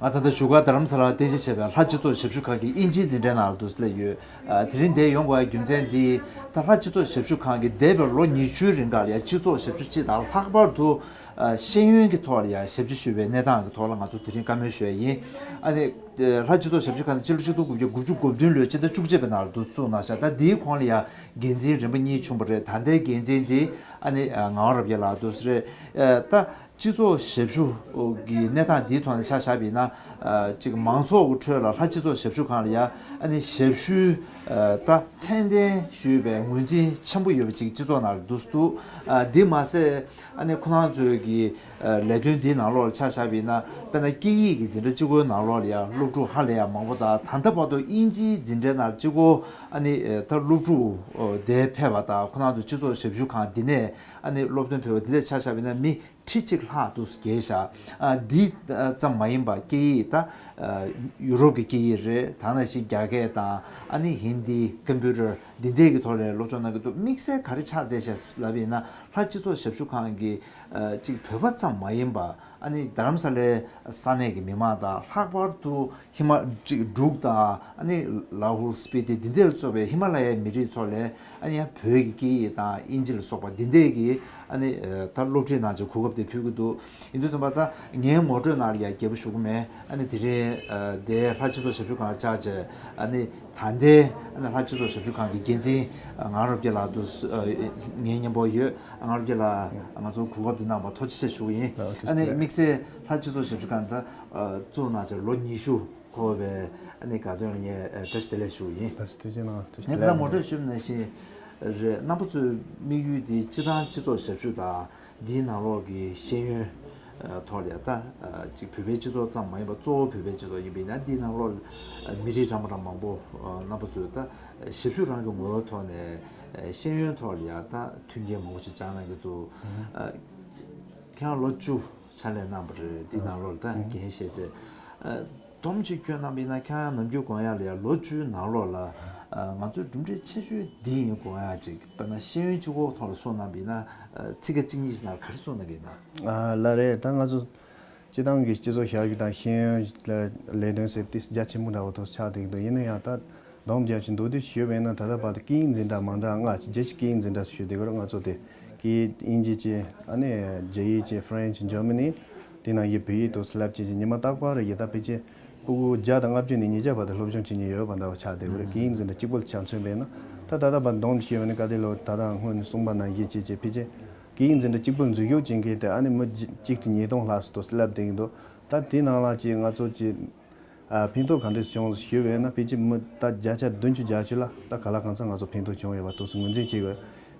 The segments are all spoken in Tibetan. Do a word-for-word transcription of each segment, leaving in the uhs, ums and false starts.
ཨ། ད་ལྟ་བཞུགས་སྒར་རྡ་རམ་ས་ལར་རྟེན་གཞི་བྱས་པའི་ལྷ་སྤྱི་ཚོགས་ཞབས་ཞུ་ཁང་གི་དབྱིན་ཇིའི་འཛིན་གྲྭའི་ནང་ལ་འདུག་སླེབས་ཡོད། ཨ། དེ་རིང་འདིར་ཡོང་དགོས་པའི་རྒྱུ་མཚན་འདི། ད་ལྷ་སྤྱི་ཚོགས་ཞབས་ཞུ་ཁང་གིས་འདས་པའི་ལོ་ཉི་ཤུའི་རིང་ག་ལ་ཡང་སྤྱི་ཚོགས་ཞབས་ཞུ་སྤྱི་དང་ལྷག་པར་དུ། ཨ། ཤེས་ཡོན་གྱི་ཐོག་ལ་ཡང་ཞབས་ཞུ་ཞུས་པའི་གནས་སྟངས་ཀྱི་ཐོག་ལ་ང་ཚོ་དེ་རིང་བཀའ་མོལ་ཞུ་ཡ་ཡིན། ཨ་ནི། ལྷ་སྤྱི་ཚོགས་ཞབས་ཞུ་ཁང་འདི་ཕྱི་ལོ་ཆིག་སྟོང་དགུ་བརྒྱ་དགུ་བཅུ་གོ་བདུན་ལོའི་ཕྱི་ཟླ་བཅུ་གཅིག་པའི་ནང་ལ་འདུག་བཙུགས་གནང་ཤག་ད་འདིའི་གོང་ལ་ཡང་འགན་འཛིན་རིམ་པ་གཉིས་བྱུང་བ་རེད། ད་ལྟའི་འགན་འཛིན་འདི་ཨ་ནི་ངག་དབང་རབ་རྒྱས་ལགས་འདུག་སེ་རེད། ད་སྤྱི་ཚོགས་ཞབས་ཞུ་གི་གནས་སྟངས་འདིའི་ཐོག་ནས་ཆ་བཞག་པ་ཡིན་ན། ཅིག་མང་ཚོགས་ཀྱི་ཁྲོད་ལ་ལྷ་སྤྱི་ཚོགས་ཞབས་ཞུ་ཁང་ལ་ཡང་ཨ་ནི་ཞབས་ཞུའི་ད་མཚན་ལྡན་ཞུས་པའི་ངོས་འཛིན་ཆེན་པོ་ཡོད་པ་ཅིག་སྤྱི་ཚོགས་ནང་ལ་འདུག་སེ་འདུག་འདི་མ་ཟད། ཨ་ནི་ཁོ་རང་ཚོའི་གི་ལས་དོན་འདིའི་ནང་ལོགས་ལ་ཆ་བཞག་པ་ཡིན་ན། དཔེར་ན་སྐད་ཡིག་གི་འཛིན་གྲྭ་གཅིག་པོའི་ནང་ལོགས་ལ་ཡང་སློབ་ཕྲུག་ཧ་ལས་ཡང་མང་པོ་དང་། ད་ལྟ་བར་དུ་དབྱིན་ཇིའི་འཛིན་གྲྭའི་ནང་གཅིག་པོ་ཨ་ནི་ད་སློབ་ཕྲུག་འདིར་ཕེབས་པ་དང་། ཁོ་རང་ཚོ་སྤྱི་ཚོགས་ཞབས་ཞུ་ཁང་འདི་ནས་ཨ་ནི་སློབ་སྟོན་ཕེབས་པ་འདི་འདྲ་ཆ་བཞག་པ་ཡིན་ན་མི་ཁྲི་གཅིག་ལྷག་འདུག་བརྒལ་བཞག་ཨ། འདི་ཙམ་མ་ཡིན་པར་སྐད་ཡིག་ད་ཡུ་རོབ་ཀྱི་སྐད་ཡིག་རེད། ད་ནང་བཞིན་རྒྱ་སྐད་དང་ཨ་ནི་ཧིན་དི། ཀམ་པུ་ཊར། འདི་འདྲའི་གི་ཐོག་ལ་སློབ་སྦྱོང་གནང་གི་འདུག་དམིགས་བསལ་ག་རེ་ཆགས་བསྡད་ཤག་ལབ་པ་ཡིན་ན། ལྷ་སྤྱི་ཚོགས་ཞབས་ཞུ་ཁང་གི་ཨ་གཅིག་བོད་པ་ཙམ་མ་ཡིན་པ། ཨ་ནི་རྡ་རམ་ས་ལའི་ས་གནས་ཀྱི་མི་མང་དང་། ལྷག་པར་དུ་ཧི་མ་གཅིག་འབྲུག་དང་། ཨ་ནི་ལ་ཧུལ་སྤི་ཏི་འདི་འདྲ་ལ་སོགས་པའི་ཧི་མ་ལ་ཡའི་མི་རིགས་ཚོ་ལ་ཨ་ནི་ཡང་བོད་ཀྱི་སྐད་ཡིག་དང་དབྱིན་ཇི་ལ་སོགས་པ་འདི་འདྲའི་གི་ཨ་ནི་ད་སློབ་ཁྲིད་གནང་ཆེད་གོ་སྐབས་དེ་ཕུལ་གྱི་འདུག་ཡིན་དུས་ཙམ་པ་ད་ངའི་ངོ་སྤྲོད་ནང་ལ་ཡང་རྒྱས་པོ་ཞུ་གི་མེད། ཨ་ནི་དེ་རིང་ཨ་འདིར་ལྷ་སྤྱི་ཚོགས་ཞབས་ཞུ་ཁང་ལ་བཅར་བྱས། ཨ་ནི་ད་ལྟའི་ཨ་ནི་ལྷ་སྤྱི་ཚོགས་ཞབས་ཞུ་ཁང་གི་འགན་འཛིན་ཨ་ངག་དབང་རབ་རྒྱས་ལགས་འདུག་ཨ་ངའི་མཉམ་པོ་ཡོད། ཨ་ངག་དབང་རབ་རྒྱས་ལགས། ང་ཚོར་གོ་སྐབས་འདི་གནང་བར་ཐུགས་རྗེ་ཆེ་ཞུ་གི་ཡིན། ཨ་ཨ་ནི་དམིགས་བསལ་ལྷ་སྤྱི་ཚོགས་ཞབས་ཞུ་ཁང་ད་ཨ་བཙུགས་གནང་བྱས་ལོ་ཉི་ཤུ་འཁོར་བའི་ཨ་ནི་དགའ་སྟོན་ལ་ངས་ཨ་བཀྲ་ཤིས་བདེ་ལེགས་ཞུ་གི་ཡིན། བཀྲ་ཤིས་བདེ་ལེགས་གནང་། བཀྲ་ཤིས་ཨ་ནི་བདེ་ད་ལེགས་ངོ་གནང་། སྤྲོད་ཞུས་པ་ནང་བཞིན་རེད། རྣམ་པ་ཚོའི་དམིགས་ཡུལ་འདི་སྤྱི་བཏང་སྤྱི་ཚོགས་ཞབས་ཞུ་དང་། འདིའི་ནང་ལོགས་ཀྱི་ཤེས་ཡོན་ཨ་ཐོག་ལ་ཡ་ད་ཨ་ཅིག་བོད་པའི་སྤྱི་ཚོགས་ཙམ་མ་ཡིན་པར་གཙོ་བོ་བོད་པའི་སྤྱི་ཚོགས་ཡིན་པ་ཡིན་ན། འདིའི་ནང་ལོགས་ལ་ཨ་མི་རིགས་འདྲ་མི་འདྲ་མང་པོ་ཨ་རྣམ་པ་ཚོས་ད་ཞབས་ཞུ་རང་གི་ངོ་བོའི་ཐོག་ནས་ཨ་ཤེས་ཡོན་ཐོག་ལ་ཡ་ད་མཐུན་རྐྱེན་མང་པོ་ཞིག་སྦྱར་གནང་གི་འདུག་ཨ་ཁྱེད་རང་ལོ་བཅུ་ཕྱག་ལས་གནང་བ་རེད། འདིའི་ནང་ལོགས་ལ་ད་འགན་བཞེས་བྱས། ཨ་སྡོམ་གཅིག་སྐྱོན་གནང་བ་ཡིན་ན། ཁྱེད་རང་ནམ་རྒྱུན་དགོངས་ཡག་ལ་ཡ་ལོ་བཅུའི་ནང་ལོགས་ལ་ཨ་ང་ཚོའི་གྲུབ་འབྲས་ཆེ་ཤོས་འདི་ཡིན་དགོངས་ཡག་ཅིག་དཔེར་ན་ཤེས་ཡོན་གཅིག་པོའི་ཐོག་ལ་གསུངས་གནང་བ་ཡིན་ན། ཨ་ཚིག་ཁ་གཅིག་གཉིས་ཤིག་ནང་ལ་ག་རེ་གསུངས་གནང་གི་ཡིན་ན། ཨ་ལགས་རེད། ད་ང་ཚོ་སྤྱི་བཏང་གི་སྤྱི་ཚོགས་ཞབས་ཞུ་དང་ཤེས་ཡོན་ལ་ལས་དོན་ཟེར་དེ་རྒྱ་ཆེན་པོ་འདྲ་བོ་ཐོག་ཆགས་བསྡད་ཀྱི་འདུག་ཡིན་ན་ཡང་ད་སྡོམ་རྒྱག་ཆེད་མདོར་བསྡུས་ཞུས་པ་ཡིན་ན། ད་ལྟ་བར་དུ་སྐད་ཡིག་འཛིན་གྲྭ་མ་འདྲ་ལྔ་ཅིག་བརྒྱད་ཅིག་སྐད་ཡིག་འཛིན་གྲྭ་ཞུས་བསྡད་ཀྱི་ཡོད་རེད། ང་ཚོ་དེ་སྐད་ཡིག་དབྱིན་ཇི་བྱས། ཨ་ནི་རྒྱ་ཡིག་བྱས། ཧྥ་རན་ཆི། འཇར་མ་ནི། དེ་ནང་བཞིན་བོད་ཡིག་ཏོག་ཙམ་བསླབ་བྱས་བྱས། ཉི་མ་རྟག་པར་ཡི་ད་ཕལ་ཆེར་ཕྲུ་གུ་བརྒྱ་དང་ལྔ་བཅུ་ནས་ཉིས་བརྒྱ་བར་དུ་སློབ་སྦྱོང་བྱེད་མཁན་ཡོད་པ་འདྲ་བོ་ཆགས་བསྡད་ཀྱི་ཡོད་རེད། སྐད་ཡིག་འཛིན་གྲྭ་གཅིག་པོ་ལ་ཆ་མཚོན་པ་ཡིན་ན། ད་ད་ལྟ་བར་སྡོམ་ཞུས་པ་ཡིན་ན། ག་དེ་ལོ་ད་ལྟ་སྔོན་ནས་གསུངས་པ་ནང་བཞིན་བྱས་བྱས་ཕལ་ཆེར་སྐད་ཡིག་འཛིན་གྲྭ་གཅིག་པོ་འཛུལ་ཞུགས་བྱེད་མཁན་དེ་ཨ་ནི་མི་གཅིག་ཁྲི་ཉིས་སྟོང་ལྷག་ཙམ་ཏོག་ཙམ་བསླབ་བསྡད་ཀྱི་འདུག་ད་དེ་ནང་ལ་ཅིག་ང་ཚོ་ཅིག་ཨ་ཕན་ཐོགས་ག་འདྲས་བྱུང་ཞུས་པ་ཡིན་ན། ཕལ་ཆེར་མི་ད་བརྒྱ་ཆ་བདུན་ཅུ་བརྒྱད་ཅུ་ལ་ད་གང་ལ་གང་འཚམ་ང་ཚོ་ཕན་ཐོགས་བྱུང་ཡོད་པ་ཏོག་ཙམ་ངོས་འཛིན་བྱེད་དགོས།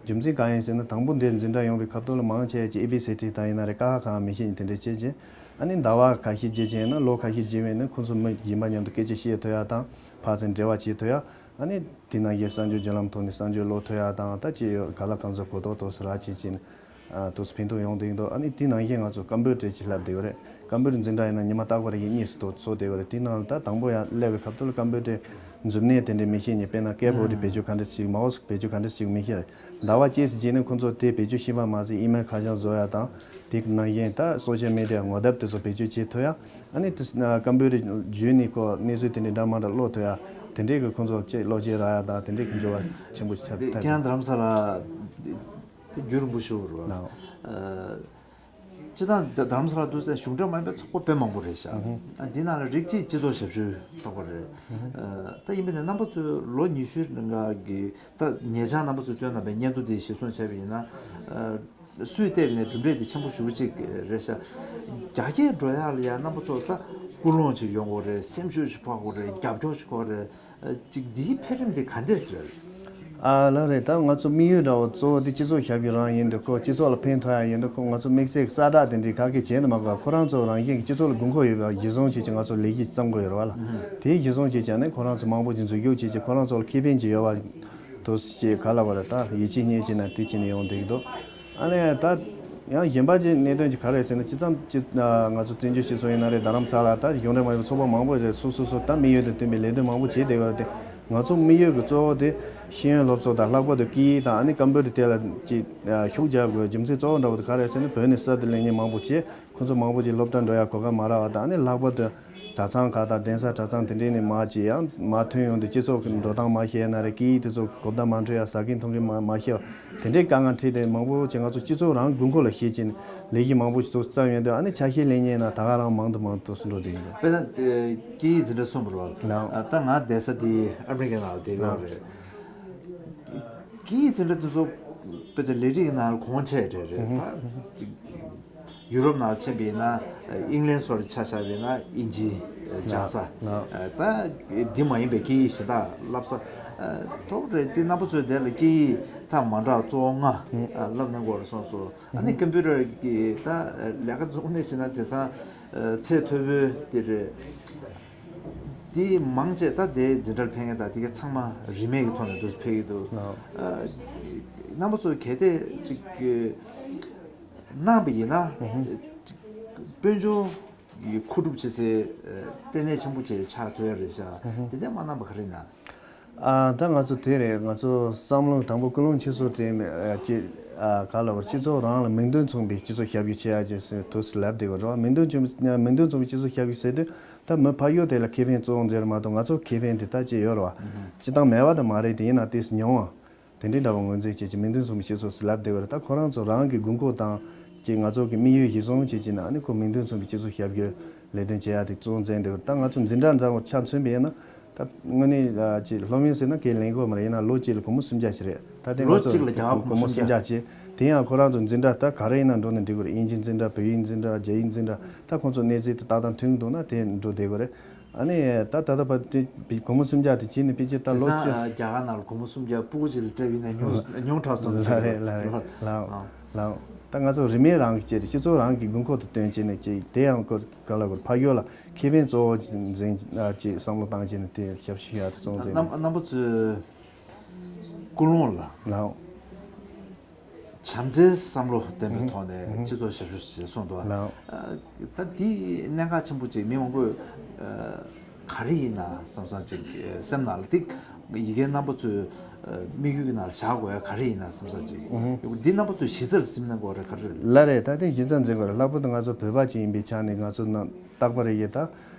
རྒྱུ་མཚན་གང་ཡིན་ཟེར་ན། དང་པོ་འདིར་འཛིན་གྲྭ་ཡོང་བའི་ཁ་ཐོག་ལ་མང་ཆེ་ཅིག་ཨེ་བི་སི་ཌི་ལྟ་ཡིན་ན་རེད། ཀ་ཁ་ག་ང་མི་ཤེས་མཁན་དེ་འདྲས་བྱས་བྱས། ཨ་ནི་ཟླ་བ་ཁ་ཤས་རྗེས་བྱས་ན། ལོ་ཁ་ཤས་རྗེས་བྱས་ན་ཁོང་ཚོ་མི་གཞན་པ་མཉམ་དུ་སྐད་ཆ་བཤད་ཐུབ་ཡ་དང་། ཕར་ཚུར་འབྲེལ་བ་བྱེད་ཐུབ་ཡ། ཨ་ནི་དེ་ནང་བཞིན་གསར་འགྱུར་བརྒྱུད་ལམ་ཐོག་ནས་གསར་འགྱུར་ཀློག་ཐུབ་ཡ་དང་། ད་ཅི་ཡོད་ག་ལ་གང་འཚམ་གོ་རྟོགས་ཏོག་ཙམ་རག་བྱས་བྱས་ནས། ཨ་ཏོག་ཙམ་ཕན་ཐོགས་ཡོང་བསྡད་ཀྱི་འདུག་ཨ་ནི་དེ་ནང་བཞིན་ང་ཚོ་ཀམ་པུ་ཊར་ཅིག་བསླབ་བསྡད་ཡོད་རེད། ཀམ་པུ་ཊར་འཛིན་གྲྭ་ཡིན་ན་ཉི་མ་རྟག་པར་ཡིན་གཉིས་སུ་ཏོག་ཙམ་ཚོགས་བསྡད་ཡོད་རེད། དེ་ནང་ལ་ད་དང་པོ་ཡར་སླེབས་པའི་སྐབས་དུ་ལ་ཀམ་པུ་ཊར་མཛུབ་གནོན་དེ་འདྲས་མི་ཤེས་མཁན། དཔེར་ན་ཀི་བྷོར་ཌི་བེད་སྤྱོད་ག་འདྲས་ཅིག་མའོ་སི་བེད་སྤྱོད་ག་འདྲས་ཅིག་མི་ཤེས་རེད། ཟླ་བ་གཅིག་ཙམ་རྗེས་ནས་ཁོང་ཚོ་དེ་བེད་སྤྱོད་ཤེས་པ་མ་ཟད། ཨི་མེལ་ཁ་བྱང་བཟོ་ཡ་དང་། དེ་ནང་བཞིན་ད་སོ་ཤལ་མི་ཌི་ཡ་ངོ་དེབ་དེ་ཚོ་བེད་སྤྱོད་བྱེད་ཐུབ་ཡ། ཨ་ནི་དེ་ཀམ་པུ་ཊར་བརྒྱུད་ནས་ཁོ་གནས་ཚུལ་དེ་འདྲས་འདྲ་མི་འདྲ་ཀློག་ཐུབ་ཡ། དེ་འདྲས་ཀྱི་ཁོང་ཚོ་ཅིག་བློ་སྐྱེད་རག་ཡ་དང་། དེ་འདྲས་ཀྱི་འགྱུར་བ་ཆེན་པོ་ཆགས་ཐུབ་ཀྱི་འདུག་དེ་རྒྱུན་རིང་པོ་ཞུ་བ་རེད་བ། ལགས། ཨ་སྤྱིར་བཏང་རྡ་རྡ་རམ་ས་ལ་འདུག་ཟེར་གཞུང་འབྲེལ་མ་ཡིན་པའི་ཚོགས་པ་དཔེ་མང་པོ་རེད་ཤག་ཨ་ཧུ། ཨ་འདི་ནང་ལ་རིགས་གཅིག་སྤྱི་ཚོགས་ཞབས་ཞུའི་ཚོགས་པ་རེད། ཨ་ད་ཡིན་པ་ནས་རྣམ་པ་ཚོས་ལོ་ཉི་ཤུའི་རིང་ག་གི་ད་ཉེ་ཆར་རྣམ་པ་ཚོས་བཏོན་གནང་པའི་སྙན་ཐོ་དེ་གཞིར་བཟུང་བྱས་པ་ཡིན་ན། ཨ་སུས་བལྟས་པ་ཡིན་ནའི་གྲུབ་འབྲས་དེ་ཆེན་པོ་ཞེ་པོ་ཅིག་རེད་ཤག་རྒྱ་སྐྱེད་འགྲོ་ཡག་ལ་ཡང་རྣམ་པ་ཚོ་ད་སྐུལ་སློང་ཅིག་ཡོང་དགོས་རེད། སེམས་ཤུགས་ཅིག་འཕར་དགོས་རེད། རྒྱབ་སྐྱོར་ཅིག་དགོས་རེད། ཅིག་འདིའི་འཕེལ་རིམ་འདི་ག་འདྲས་རེད། ཨ་ལགས་རེད། ད་ང་ཚོ་དམིགས་ཡུལ་འདྲ་བོ་གཙོ་བོ་དེ་སྤྱི་ཚོགས་ཞབས་ཞུ་རང་ཡིན་དུས་ཁོ་སྤྱི་ཚོགས་ལ་ཕན་ཐོགས་ཡ་ཡིན་དུས་ཁོ་ང་ཚོ་དམིགས་བསལ་གྱི་གསལ་བསྒྲགས་དེ་འདྲའི་ག་གེ་བྱས་ནས་མ་དགོས། ཁོ་རང་ཚོ་རང་བཞིན་གྱི་སྤྱི་ཚོགས་ལ་དགོས་མཁོ་ཡོད་པ་གཞི་བཟུང་བྱས་ཀྱི་ང་ཚོ་ལས་གཞི་བརྩམས་དགོས་ཡོད་རེད་བ་ལ། དེའི་གཞི་བཟུང་བྱས་ཀྱང་ནས་ཁོ་རང་ཚོ་མང་པོ་ཅིག་འཛུལ་ཞུགས་བྱས་ཀྱི་ཁོ་རང་ཚོ་ལ་ཁེ་ཕན་ཅིག་ཡོད་པ་དུ་ཞེས་ག་ལ་བ་རེད། ད་ཡིད་ཆེས་རྙེད་བྱས་ན་དེ་བྱས་ནས་ཡོང་བསྡད་ཀྱི་འདུག་ཨ་ནི་ད་ཡང་གཞན་པ་ཅིག་གནད་དོན་ཅིག་ག་རེ་ཟེར་ན། སྤྱིར་བཏང་ཅིག་ང་ཚོ་བཙན་བྱོལ་སྤྱི་ཚོགས་ཡིན་ན་རེད། རྡ་རམ་ས་ལ་ད་གཞུང་འབྲེལ་མ་ཡིན་པའི་ཚོགས་པ་མང་པོ་རེད། སོ་སོ་སོ་ད་དམིགས་ཡུལ་དང་བསྟུན་པའི་ལས་དོན་མང་པོ་བྱས་བསྡད་ཡོད་རེད་དེ། ང་ཚོ་དམིགས་ཡུལ་གྱི་གཙོ་བོ་དེ་ཤེས་ཡོན་སློབ་གསོ་དང་། ལྷག་པར་དུ་སྐད་ཡིག་དང་ཨ་ནི་ཀམ་པུ་ཊར་དེ་ལ་ཅིག་ཤུགས་རྒྱག་དགོས། རྒྱུ་མཚན་གཙོ་བོ་འདྲ་བོ་དེ་ག་རེ་ཟེར་ན། བོད་ནས་གསར་དུ་སླེབས་མཁན་མང་པོ་བྱས། ཁོང་ཚོ་མང་པོ་ཅིག་སློབ་གྲྭ་འགྲོ་ཡ་གོ་སྐབས་མ་རག་པ་དང་། ཨ་ནི་ལྷག་པར་དུ་ གྲྭ་ཚང་ཁག་དང་གདན་ས་གྲྭ་ཚང་དེ་འདྲས་ནས་མར་ཅིག་ཡང་མར་ཐོན་ཡོང་དུས་སྤྱི་ཚོགས་ཀྱི་འགྲོ་སྟངས་མ་ཤེས་ན་རེད། སྐད་ཡིག་དེ་ཚོ་གོ་བརྡ་མ་འཕྲོད་ཡ། ཟ་མཁན་འཐུང་མཁན་མ་མ་ཤེས་པ་དེ་འདྲས་དཀའ་ངལ་འཕྲད་དེ་མང་པོ་ཅིག་ང་ཚོ་སྤྱི་ཚོགས་རང་དགོས་མཁོ་ལ་གཞིགས་བྱས་ནས་ལས་གཞི་མང་པོ་ཞིག་ཚོགས་བརྩམས་ཡོང་དུས་ཨ་ནི་ཆ་ཤས་ལེན་མཁན་ན་ད་ག་རང་མང་དུ་མང་དུ་འགྲོ་བསྡད་ཡོད་རེད། དཔེར་ན་སྐད་ཡིག་འཛིན་གྲྭ་གསུངས་པ་རེད་བ། ལགས། ད་ང་བསྡད་ས་དེ་ཨ་མི་རི་ཀའི་ནང་ལ་བསྡད་ཡོད་རེད། སྐད་ཡིག་འཛིན་གྲྭ་དེ་ཚོ་དཔེ་ཆ་ལས་རིགས་ནང་གོང་ཆེ་རེད་རེད། ད་ཅིག་ཡུ་རོབ་ནང་ཕྱིན་པ་ཡིན་ན་ཨིང་ལན་སོགས་ཆ་བཞག་པ་ཡིན་ན་ཨིན་ཇི་སྦྱང་ས། ད་འདི་མ་ཡིན་པའི་སྐད་ཡིག་གཞན་དག་བསླབ་ས་ཐོབ་རེད། དེ་རྣམ་པ་ཚོས་དེ་ལ་སྐད་ཡིག་ཐག་མ་འདྲ་གཙོ་བོ་ལྔ་བསླབ་གནང་དགོས་རེད་གསུངས་སོང་། ཨ་ནི་ཀམ་པུ་ཊར་གྱི་ད་ལས་ཀ་འཛུགས་ནས་བྱས་ན་དེང་སང་ཚད་མཐོ་པོའི་དེ་རེད། དེ་མང་ཆེ་ད་དེ་འཛིན་གྲྭར་ཕེབས་མཁན་དང་དེ་ག་ཚང་མ་རིན་མེད་ཀྱི་ཐོག་ནས་འདུག་ཕེབས་ཀྱི་འདུག་ཨ། རྣམ་པ་ཚོས་གལ་ཏེ་ཅིག་གི་གནང་བ་ཡིན་ན་དཔལ་འབྱོར་གྱི་མཁོ་སྒྲུབ་བྱེད་སའི་ལྟེ་གནས་ཆེན་པོ་ཅིག་ཆགས་ཐུབ་ཡ་རེད་ཤག་དེ་འདྲ་མ་གནང་པ་ག་རེ་ཡིན་ན། ཨ། ད་ང་ཚོ་དེ་རེད། ང་ཚོ་བསམ་བློ་དང་པོ་ཀུན་སློང་ཆེ་ཤོས་དེ་ཨ་ཅིག་ཨ་ག་ལ་བར་སྤྱི་ཚོགས་རང་ལ་མིང་དོན་མཚུངས་པའི་སྤྱི་ཚོགས་ཞབས་ཞུ་བྱེད་ཡ་ཅེས་ཟེར་དུས་སུ་ལབ་བསྡད་ཡོད་རེད་བ། མིང་དོན་མཚུངས་མིང་དོན་མཚུངས་པའི་སྤྱི་ཚོགས་ཞབས་ཞུ་ཟེར་དུས་ད་མི་ཕ་ཡུལ་དེ་ལ་ཁེ་ཕན་གཙོ་བོ་འཛིན་རེད་མ་གཏོགས་ང་ཚོ་ཁེ་ཕན་དེ་ད་ཅི་ཡོད་རེད་བ། སྤྱི་བཏང་མེད་པ་དེ་མ་རེད། དེ་ཡིན་ན་དེ་སུ་མྱོང་བ་དེ་འདྲའི་འདྲ་བ་ངོས་འཛིན་བྱེད་ཀྱི་མིང་དོན་མཚུངས་པའི་སྤྱི་ཚོགས་སུ་ལབ་བསྡད་ཡོད་རེད། ད་ཁོ་རང་ཚོ་རང་གི་དགོས་མཁོ་དང་ཅིག་ང་ཚོ་གི་དམིགས་ཡུལ་གཞིར་བཟུང་བྱེད་ཀྱི་ན་ཨ་ནི་ཁོ་མིང་དོན་མཚུངས་པའི་སྤྱི་ཚོགས་ཞབས་ཞུ་ལས་དོན་བྱེད་ཡ་དེ་གཙོ་བོ་འཛིན་བསྡད་ཡོད་རེད། ད་ང་ཚོ་འཛིན་གྲྭ་འདྲ་བོ་ཆ་མཚོན་པ་ཡིན་ན། ད་དངོས་གནས་ཅིག་སློབ་ཡོན་ཟེར་ན་ཁས་ལེན་དགོས་མ་རེད། ཡིན་ན་ལོ་གཅིག་ལ་སྒོར་མོ་སུམ་བརྒྱ་ཞིག་རེད། ད་དེ་ང་ལོ་ཚོ་གཅིག་ལ་རྒྱ་གར་སྒོར་མོ་སུམ་བརྒྱ་བྱས། དེ་ཡང་ཁོ་རང་ཚོ་འཛིན་གྲྭ་ད་ག་རེ་ཡིན་ན་འགྲོ་ནས་འགྲིག་གི་རེད། དབྱིན་ཇི་འཛིན་གྲྭ། བོད་ཡིག་འཛིན་གྲྭ། རྒྱ་ཡིག་འཛིན་གྲྭ། ད་ཁོང་ཚོ་གནས་ཚུལ་དེ་ཏག་ཏག་མཐུན་གྱི་འདུག་ན་དེ་འགྲོ་བསྡད་དགོས་རེད། ཨ་ནི་ད་ད་ལྟ་བར་དེ་སྒོར་མོ་སུམ་བརྒྱ་དེ་བྱས་ནས་ཕལ་ཆེར་ད་དེང་ལོ་སང་བཅུ། རྒྱ་གར་ནང་ལ་སྒོར་མོ་སུམ་བརྒྱ་ཕྲུ་གུ་གཅིག་ལ་སྤྲད་པ་ཡིན་ན་ཉུང་ཉུང་དྲགས་སོང་ཟེར། ལགས་རེད། ལགས་རེད། ལགས། ལགས། ད་ང་ཚོ་རིན་མེད་རང་གི་ཆེད་དུ་སྤྱི་ཚོགས་རང་གི་དགོས་མཁོ་དེ་བཏོན་བྱས་ནས་ཅིག་དེ་ཡང་ག་ལ་བར་ཕ་ཡུལ་ལ་ཁེ་ཕན་གཙོ་བོ་འཛིན་ཅིག་བསམ་བློ་བཏང་བྱས་ནས་དེ་ཞབས་ཞུ་ཡག་དེ་བཙོང་མཛད། རྣམ་རྣམ་པ་ཚོས་ཀུན་སློང་ལ་ལའོ། བྱམས་བརྩེའི་བསམ་བློ་ལྡན་པའི་ཐོག་ནས་སྤྱི་ཚོགས་ཞབས་ཞུ་བྱས་སོང་འདུག་ལའོ། ད་འདི་གནད་འགག་ཆེན་པོ་ཅིག་མི་མང་པོས་ག་རེ་ཡིན་ན་བསམ་བསམ་ཅིག་སེམས་ནང་ལ་ཏིག་ཡི་གེ་རྣམ་པ་ཚོས་དམིགས་ཡུལ་གྱི་ནང་ལ་བཞག་དགོས་ཡ་ག་རེ་ཡིན་ན་བསམ་བསམ་ཅིག་འདི་རྣམ་པ་ཚོས་གཞི་རྩར་སེམས་ནང་དགོས་རེད་ག་རེ་རེད། ལ་རེད། ད་དེ་གཞི་རྩར་འཛིན་དགོས་རེད། ལྷག་པར་དུ་ང་ཚོ་བོད་པ་ཅིག་ཡིན་པའི་ཆ་ནས་ང་ཚོ་ནང་རྟག་པར་ཡི་ད་བྱམས་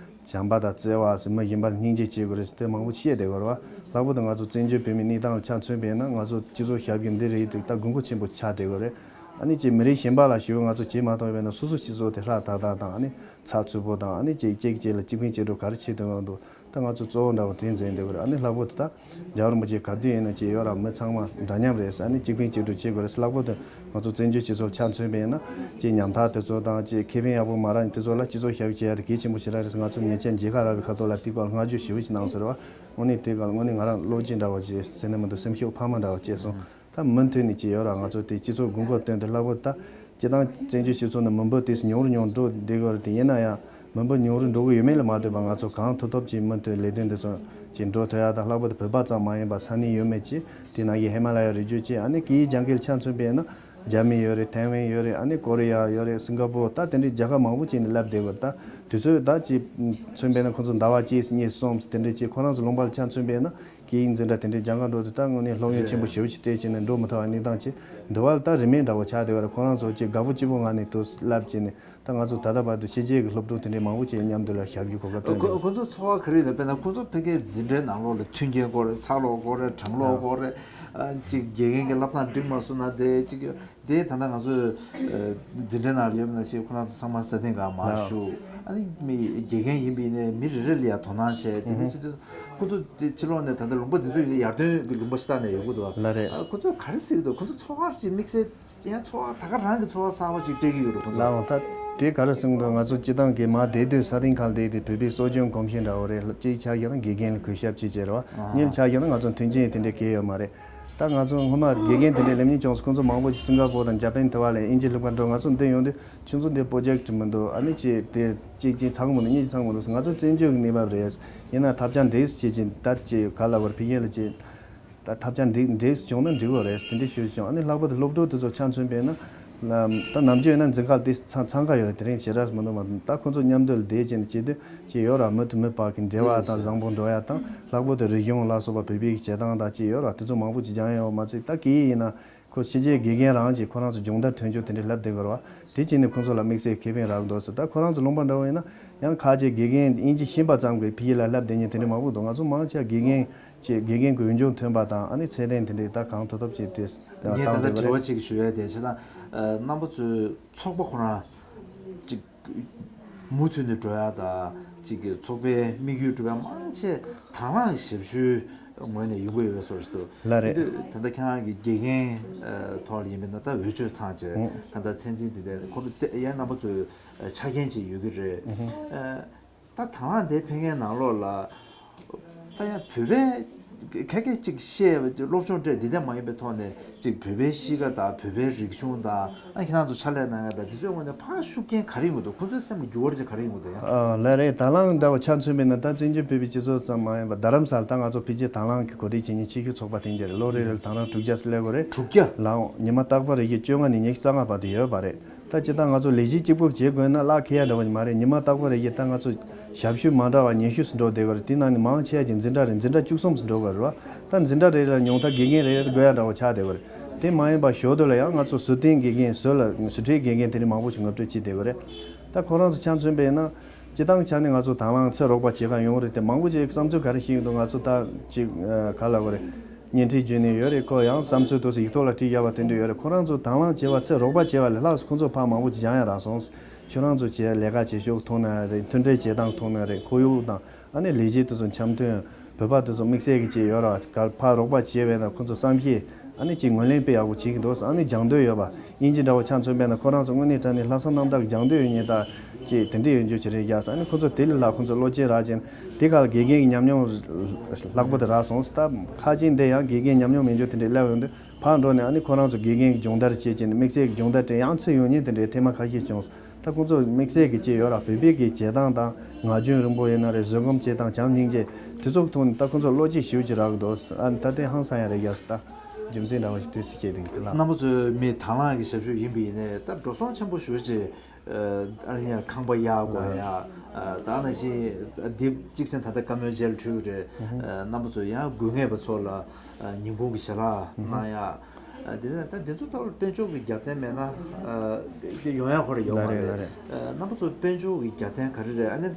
པ་དང་བརྩེ་བ་ཟེར། མི་གཞན་པ་ལ་སྙིང་རྗེ་བྱེད་དགོས་རེད་ཟེར་དེ་མང་པོ་བཤད་བསྡད་ཡོད་རེད་བ། ལྷག་པར་དུ་ང་ཚོ་བཙན་བྱོལ་བོད་མིའི་གནས་སྟངས་ལ་ཆ་མཚོན་པ་ཡིན་ན་ང་ཚོ་སྤྱི་ཚོགས་ཞབས་ཞུ་འདི་རིགས་དེ་ད་དགོས་མཁོ་ཆེན་པོ་ཆགས་བསྡད་ཡོད་རེད། ཨ་ནི་ཅིག་མི་རིགས་གཞན་པ་ལ་ཞུ་བ་ང་ཚོ་བྱེད་མ་ཐུབ་པ་ཡིན་ན་སོ་སོ་སྤྱི་ཚོགས་དེ་ཧྲག་ཐག་ཐག་དང་ཨ་ནི་ཚགས་ཚུད་པོ་དང་ཨ་ནི་ཅིག་གཅིག་གཅིག་ལ་གཅིག་ཕན་གཅིག་གྲོགས་ག་རེ་བྱེད་ཐུབ་ཡོང་འདུག་ད་ང་ཚོ་གཙོ་བོ་འདྲ་བོ་དེ་འཛིན་བསྡད་ཡོད་རེད། ཨ་ནི་ལྷག་པར་དུ་ད་རྒྱལ་བ་རིན་པོ་ཆེ་ག་དུས་ཡིན་ན་ཅིག་ཡོད་ར་མི་ཚང་མ་འདྲ་མཉམ་རེད་ཟེར། ཨ་ནི་གཅིག་ཕན་གཅིག་གྲོགས་བྱེད་དགོས་རེད་ཟེར། ལྷག་པར་དུ་ང་ཚོ་བཙན་བྱོལ་སྤྱི་ཚོགས་ལ་ཆ་མཚོན་པ་ཡིན་ན་ཅིག་ཉམ་ཐག་དེ་ཚོ་དང་ཅིག་ཁེ་ཕན་ཡག་པོ་མ་རག་དེ་ཚོ་ལ་སྤྱི་ཚོགས་ཞབས་ཞུ་བྱེད་ཡ་དེ་གལ་ཆེན་པོ་ཞེ་དྲག་རེད་ཟེར། ང་ཚོ་ཉེ་ཆར་མཇལ་ཁ་རག་པའི་ཁ་ཐོག་ལ་དེ་སྐོར་ལ་བསྔགས་བརྗོད་ཞེ་པོ་ཅིག་གནང་ཟེར་བ། དངོས་གནས་དེ་སྐོར་ལ་དངོས་གནས་ང་རང་བློ་སྐྱེད་འདྲ་བོ་ཅིག་ཟེར་ནས་མི་འདུག་སེམས་ཤུགས་འཕར་མ་འདྲ་བོ་སྐྱེས་སོང་། ད་མུ་མཐུད་ནས་ཅིག་ཡོད་ར་ང་ཚོ་དེ་སྤྱི་ཚོགས་དགོས་མཁོ་བཏོན་ཏེ་ལྷག་པར་ད་སྤྱི་བཏང་བཙན་བྱོལ་སྤྱི་ཚོགས་ནང་མི་འབོར་དེ་ཉུང་རུ་ཉུང་རུ་འགྲོ་བསྡད་ཡོད་རེད། དེ་ཡིན་ན་ཡང་མི་འབོར་ཉུང་རུ་འགྲོ་གི་ཡོད་མེད་ལ་མ་ལྟོས་པར་ང་ཚོ་གང་ཐུབ་ཐུབ་ཅིག་མུ་མཐུད་ལས་དོན་འདི་ཚོ་ཅིག་འགྲོ་ཐུབ་ཡ་དང་། ལྷག་པར་དུ་བོད་པ་ཙམ་མ་ཡིན་པར་ས་གནས་ཡོད་མེད་ཅིག་དེ་ནང་གི་ཧི་མ་ལ་ཡ་རི་རྒྱུད་ཅིག་ཨ་ནི་སྐད་ཡིག་སྦྱང་མཁན་ལ་ཆ་མཚོན་པ་ཡིན་ན་རྒྱ་མི་ཡོད་རེད། ཐའེ་ཝན་ཡོད་རེད། ཨ་ནི་ཀོ་རི་ཡ་ཡོད་རེད། སིང་ག་པོར། ད་དེ་འདྲའི་རྒྱལ་ཁབ་མང་པོ་ཅིག་ནས་བསླབ་བསྡད་ཡོད་རེད། ད་དུས་ཚོད་ད་ཅིག་མཚོན་པ་ཡིན་ན་ཁོང་ཚོ་ཟླ་བ་གཅིག་གཉིས་གསུམ་དེ་འདྲའི་ཅིག་ཁོ་རང་ཚོ་ལུང་པ་ལ་ཆ་མཚོན་པ་ཡིན་ན། སྐད་ཡིག་འཛིན་གྲྭ་དེ་འདྲའི་སྦྱང་ག་འགྲོ་དུས་ད་དངོས་གནས་སློབ་ཡོན་ཆེན་པོ་ཞེ་པོ་ཅིག་སྤྲད་བྱས་ནས་འགྲོ་མི་ཐུབ་པ་གནས་སྟངས་ཅིག་འདི་བ་ལ་ད་རིན་མེད་འདྲ་བོ་ཆགས་བསྡད་ཡོད་རེད། ཁོ་རང་ཚོ་ཅིག་དགའ་པོ་སྐྱིད་པོ་ངང་ནས་དུ་བསླབ་བྱས་ནས་ད་ང་ཚོ་ད་ལྟ་བར་དུ་ཕྱི་རྒྱལ་གྱི་སློབ་ཕྲུག་དེ་འདྲའི་མང་པོ་ཅིག་མཉམ་དུ་ལ་ཞབས་ཞུ་གོ་སྐབས་སྤྲད་ཁོ་འདུག་ཁོ་ཚོ་ཚོར་བ་ག་རེ་ཡོད་ན། དཔེར་ན་ཁོ་ཚོ་ཕ་གིའི་འཛིན་གྲྭའི་ནང་ལོགས་ལ་མཐུན་རྐྱེན་དགོས་རེད། ཚ་ལོག་དགོས་རེད། གྲང་ལོག་དགོས་རེད། ཨ་ཅིག་དགེ་རྒན་གྱི་བསླབ་སྟངས་འགྲིག་མ་སོང་ན་དེ་ཅིག་དེ་ད་ལྟ་ང་ཚོས་ཨ་འཛིན་གྲྭའི་ནང་ལ་ཡོད་པ་ནང་བཞིན་ཁོ་རང་ཚོ་ཚང་མ་ས་སྟེང་ག་མར་བཞུགས། ཨ་ནི་མི་དགེ་རྒན་ཡིན་པ་ཡིན་ནའི་མི་རེ་རེ་ལ་ཡང་དོ་སྣང་བྱས། དེ་འདྲ་བྱེད་དུས་ཁོ་ཚོ་དེ་ཕྱི་ལོགས་ནས་ད་ལྟ་ལུང་པ་འདི་ཚོ་ཡིན་ན་ཡར་ཐོན་གྱི་ལུང་པ་ཤ་སྟག་ནས་ཡོང་གི་འདུག་བ། ལགས་རེད། ཨ་ཁོ་ཚོ་ག་རེ་ཟེར་གྱི་འདུག་ཁོ་ཚོ་ཚོར་བ་ཞིག་དམིགས་བསལ་ཡང་ཚོར་བ་ད་ག་རང་གི་ཚོར་བ་གསར་པ་ཞིག་སྤྲད་ཀྱི་ཡོད་རེད་ཁོ་ཚོ། ལགས་འོང་། ད་དེ་ག་རེ་གསུངས་འདུག་ང་ཚོ་སྤྱི་བཏང་གི་མར་བསྡད་དུས་ས་སྟེང་ཁ་ལ་བསྡད་དུས་བོད་པའི་གསོ་སྐྱོང་གོམས་གཤིས་འདྲ་བོ་རེད། གཅིག་ཆ་བཞག་ན་དགེ་རྒན་ལ་གུས་ཞབས་བྱེད་བྱེད་རེད་བ། གཉིས་ཆ་བཞག་ན་ང་ཚོ་མཐུན་རྐྱེན་དེ་འདྲ་གང་ཡོད་མ་རེད། ད་ང་ཚོ་སྔོན་མ་དགེ་རྒན་དེ་འདྲའི་ལེབ་གཉིས་བྱུང་སོང་། ཁོང་ཚོ་མང་པོ་ཞིག་སིང་ག་པོར་དང་ཇ་པན་དེ་བ་ལ་དབྱིན་ཇི་སློབ་གར་འགྲོ། ང་ཚོ་འདི་ཡོང་དུས་ཁྱོད་ཚོ་འདི་པོ་ཇེག་མི་འདུག་ཨ་ནི་ཅིག་དེ་གཅིག་གཅིག་ཚང་མི་འདུག་གཉིས་ཚང་མི་འདུག་ང་ཚོ་བཙན་བྱོལ་གྱི་གནས་བབ་རེད། ཡིན་ན་ཐབས་ཆག་འགྲིག་བྱེད་ཀྱིན་ད་ཅིག་ག་ལ་བར་ཕི་ཡན་ལ་ཅིག་ད་ཐབས་ཆག་འགྲིག་འགྲིག་བྱུང་ན་འགྲིག་གི་རེད། དེ་འདྲའི་ཞུ་བྱུང་། ཨ་ནི་ལྷག་པར་དུ་སློབ་ཕྲུག་དེ་ཚོ་ཆ་མཚོན་པས་ན་ ད་ནམ་རྒྱུན་ཡིན་ན་འཛིན་ཁང་དེ་ཚང་ཚང་ཁ་ཡོད་རེད། དེ་རིང་ཞེ་དྲག་མི་འདུག་མ་གཏོགས། ད་ཁོང་ཚོ་མཉམ་དུ་བསྡད་བྱས་ནས་བྱེད་དུས་ཅིག་ཡོད་ར། མི་དང་མི་བར་གྱི་འབྲེལ་བ་དང་བཟང་པོ་འགྲོ་ཡ་དང་། ལྷག་པར་དུ་རིག་གཞུང་ལ་སོགས་པ་བོད་པའི་བྱེད་སྟངས་དང་ཅིག་ཡོད་ར། དེ་ཚོ་མང་པོ་ཅིག་སྦྱང་ཡ་ཡོད་མ་ཚད། ད་གི་ཡིན་ན་ཁོ་ཕྱི་རྒྱལ་དགེ་རྒན་རང་གིས་ཁོ་རང་ཚོ་སྦྱོང་བརྡར་ཐོན་རྒྱུ་དེ་འདྲ་ལབ་བསྡད་དགོས་ར་བ། དེ་བྱས་ནས་ཁོང་ཚོ་ལ་དམིགས་བསལ་ཁེ་ཕན་རག་འདུག་ཟེར། ད་ཁོ་རང་ཚོ་ལུང་པ་འདྲ་བོ་ཡིན་ན་ཡང་ཁ་ཆེ་དགེ་རྒན་དབྱིན་ཇི་ཤེས་པ་ཙམ་གྱིས་ཕ་གི་ལ་ལབ་བསྡད་མཁན་དེ་འདྲ་མང་པོ་འདུག་ང་ཚོ་མང་ཆེ་དགེ་རྒན་ཅེས་དགེ་རྒན་གྱི་འོས་སྦྱོང་ཐོན་པ་དང་། ཨ་ནི་ཚད་ལྡན་དེ་འདྲའི་ད་གང་ཐུབ་ཐུབ་བྱས་ཏེ་ངས་ད་བཏང་ལྟ་བསྡད་པ་དྲི་བ་རེད། གཅིག་ཞུ་ཡ་དེ་བྱས་ཙང་། རྣམ་པ་ཚོའི་ཚོགས་པ་ཁོ་རང་གཅིག་མུ་མཐུད་ནས་འགྲོ་ཡ་དང་། གཅིག་གི་ཚོགས་པའི་དམིགས་ཡུལ་འགྲུབ་ཡ་མང་ཆེ་དང་བླངས་ཞབས་ཞུའི་ངོས་ནས་ཡོང་གི་ཡོད་པའི་བཟོ་ཞིག་འདུག་ལགས་རེད། དེ་དུས་ད་ལྟ་ཁྱེད་རང་གི་དགེ་རྒན་ཐོག་ལ་ཡིན་པ་ན། ད་འོས་ཆོས་ཚང་བྱས། ཨང་། གང་ལྟར་ཚད་འཛིན་དེ་འདྲ་ཁོ་ཚོ་ཡང་རྣམ་པ་ཚོའི་ཆ་རྐྱེན་ཅིག་ཡོད་ཀྱི་རེད། ཨ། ད་དང་བླངས་དེ་ཕེབས་མཁན་ནང་ལོགས་ལ་ད་ཡང་བོད་པའི་ཁ་སྐད་ཅིག་བཤད། སློབ་སྦྱོང་སྤྲད་འདི་འདྲ་མ་ཡིན་པའི་ཐོག་ནས་ཅིག་བོད་པའི་གཤིས་ཀ་དང་བོད་པའི་རིག་གཞུང་དང་། ཨ། ཁྱེད་རང་ཚོ་ཕྱག་ལས་གནང་ཡ་དང་། འདི་ཚོའི་ངོས་ནས་ཕར་ཤུགས་རྐྱེན་ག་རེ་ཡོང་གི་འདུག་ཁོ་ཚོའི་སེམས་ལ་འགྱུར་བ་ཅིག་ག་རེ་ཡོང་གི་འདུག་ཡང་། ཨ། ལགས་རེད། དང་བླངས་འདྲ་བོ་ཆ་མཚོན་པ་ཡིན་ན། ད་བཙན་བྱོལ་བོད་པའི་སྤྱི་ཚོགས་ཙམ་མ་ཡིན་པར་རྡ་རམ་ས་ལ་ད་ང་ཚོ་ཕལ་ཆེར་དང་བླངས་ཀྱི་གོ་སྒྲིག་བྱེད་མཁན་ཆེས་མཐོའི་ཚོགས་པ་དེ་འདྲ་རེད། ལོ་རེ་རེ་ལ་དང་བླངས་དྲུག་བརྒྱ་སླེབས་ཀྱི་རེད། དྲུག་བརྒྱ། ལའང་ཉི་མ་རྟག་པར་རེ་བཞིན་བཅོ་ལྔ་ནས་ཉི་ཤུ་རྩ་ལྔ་བར་དུ་ཡོད་པ་རེད། ད་སྤྱིར་བཏང་ང་ཚོ་ལས་གཞི་གཅིག་པོ་བྱེད་དགོས་ན་གླ་འཁེལ་ཡ་འདྲ་བོ་མ་རེད། ཉི་མ་རྟག་པར་རེ་བཞིན་ད་ང་ཚོ་ཞབས་ཞུ་མ་འདྲ་བ་ཉི་ཤུ་ཙམ་འགྲོ་བསྡད་ཀྱི་རེད། དེ་ནང་ནས་མང་ཆེ་བ་ཅིག་འཛིན་གྲྭ་རེད། འཛིན་གྲྭ་བཅུ་གསུམ་ཙམ་འགྲོ་གི་རེད་བ། ད་འཛིན་གྲྭ་རེ་རེ་ལ་ཉུང་མཐར་དགེ་རྒན་རེ་རེ་དགོས་ཡ་འདྲ་བོ་ཆགས་བསྡད་ཀྱི་རེད། དེ་མ་ཡིན་པ་ཞོར་དུ་ལ་ཡང་ང་ཚོ་ཟུར་བསྟེན་དགེ་རྒན། ཟུར་ལ་ཟུར་ཁྲིད་དགེ་རྒན་དེ་འདྲ་མང་པོ་ཞིག་ངོ་སྤྲོད་བྱེད་བསྡད་ཀྱི་རེད། ད་ཁོ་རང་ཚོ་ཆ་མཚོན་པ་ཡིན་ན། སྤྱིར་བཏང་ཆ་ནས་ང་ཚོ་དང་བླངས་ཚེ་རོགས་པ་བྱེད་ག་ཡོང་རེད་དེ། མང་པོ་ཅིག་བསམ་ཚུལ་ག་རེ་བཤད་ཀྱི་འདུག་ང་ཚོ་ད་ཅིག་ཨ། ག་ལབ་དགོས་རེད། བརྙན་འཕྲིན་བརྒྱུད་ནས་ཡོད་རེད། ཁོ་ཡང་བསམ་ཚུལ་དེ་ཚོ་ཡིག་ཐོག་ལ་བྲིས་བཞག་པ་དེ་འདྲ་ཡོད་རེད། ཁོ་རང་ཚོ་དང་བླངས་བྱས་པ། ཚེ་རོགས་པ་བྱས་པ་ལས་ལྷག་ཙམ་ཁོ་ཚོ་ཕར་མང་པོ་ཅིག་སྦྱང་ཡ་རག་སོང་། ཁྱོད་རང་ཚོ་བྱས་ལས་ཀ་བྱེད་ཕྱོགས་མཐོང་ན་རེད། མཐུན་སྒྲིལ་བྱེད་སྟངས་མཐོང་ན་རེད། ཁོར་ཡུག་དང་ཨ་ནི་ལས་གཞི་དེ་ཚོ་འཆམ་མཐུན། བོད་པ་དེ་ཚོ་དམིགས་བསལ་གྱི་ཅིག་ཡོད་ར། ག་ཕར་རོགས་པ་བྱས་པས་ན་ཁོ་ཚོ་བསམ་ཤེས། ཨ་ནི་ཅིག་ངོས་ལེན་དཔེ་ཡག་པོ་བྱེད་ཀྱི་འདུག་ཨ་ནི་སྦྱང་འདོད་ཡོད་པ། དབྱིན་ཇི་འདྲ་བོ་ཆ་མཚོན་པས་ན་ཁོ་རང་ཚོ་དངོས་གནས་དྲང་གནས་ལྷག་བསམ་རྣམ་དག་གི་སྦྱང་འདོད་ཡོད་མཁན་ད་ཅིག་དེ་འདྲ་ཡོད་རྒྱུ་ཅིག་རེད་ཡ་ཟེར། ཨ་ནི་ཁོ་ཚོ་དེ་ལས་ལྷག་ཁོ་ཚོ་བློ་སྐྱེད་རག་ཅིང་། དེ་ག་ལ་དགེ་རྒན་གྱི་ཉམས་མྱོང་ལྷག་པོ་དེ་རག་སོང་། ད་ཁ་ཅིག་འདི་ཡང་དགེ་རྒན་ཉམས་མྱོང་མེད་རྒྱུ་དེ་འདྲ་སླེབས་ཡོང་དུས། ཕར་འགྲོ་ནས་ཨ་ནི་ཁོ་རང་ཚོ་དགེ་རྒན་གྱི་སྦྱོང་བརྡར་བྱེད་ཅིང་། དམིགས་བསལ་གྱི་སྦྱོང་བརྡར་སྤྲད། ཡང་ཚུར་ཡོང་མཁན་དེ་འདྲའི་ཐེངས་མ་ཁ་ཤས་བྱུང་སོང་། ད་ཁོང་ཚོ་དམིགས་བསལ་གྱི་ཅིག་ཡོད་ར། བོད་པའི་གི་བྱེད་སྟངས་དང་། ངག་རྒྱུན་རིང་པོ་ཡིན་ན་རེད། བཟོད་སྒོམ་བྱེད་སྟངས། བྱམས་སྙིང་རྗེ། དེ་ཚོ་གི་ཐོག་ནས་ད་ཁོང་ཚོ་བློ་སྐྱེད་ཞེ་པོ་ཅིག་རག་གི་འདུག་ཨ་ནི་ད་དེ་ཧང་སང་ཡ་རེད་ཡ་ཟེར། ད་རྒྱུ་མཚན་འདྲ་བོ་ཞིག་དུས་སུ་སྐྱེས་དེ་ལ། རྣམ་པ་ཚོའི་མི་དང་བླངས་ཀྱི་ཞབས་ཞུ་ཡིན་པ་ཡིན་ནའི་ད་འགྲོ་སོང་ཆེན་པོ་ཞེ་པོ་ཅིག་ཨ་ནི་ཡང་ཁང་པ་གཡར་དགོས་ཡ། ད་ནང་བཞིན་འདི་གཅིག་བྱས་ན་ད་ལྟ་བཀའ་མོལ་མཇལ་འཕྲད་རེད། རྣམ་པ་ཚོ་ཡང་དགོས་ངེས་པ་ཚོ་ལ་ཉིན་གུང་གི་ཞལ་ལག་གནང་ཡ། དེ་ནས་ད་འདི་ཚོ་ཐོག་ལ་དཔལ་འབྱོར་གྱི་རྒྱབ་རྟེན་མེད་ན་ཡོང་ཡ་ཁོ་རང་ཡོད་མ་རེད། རྣམ་པ་ཚོ་དཔལ་འབྱོར་གྱི་རྒྱབ་རྟེན་ག་རེ་རེད། ཨ་ནི་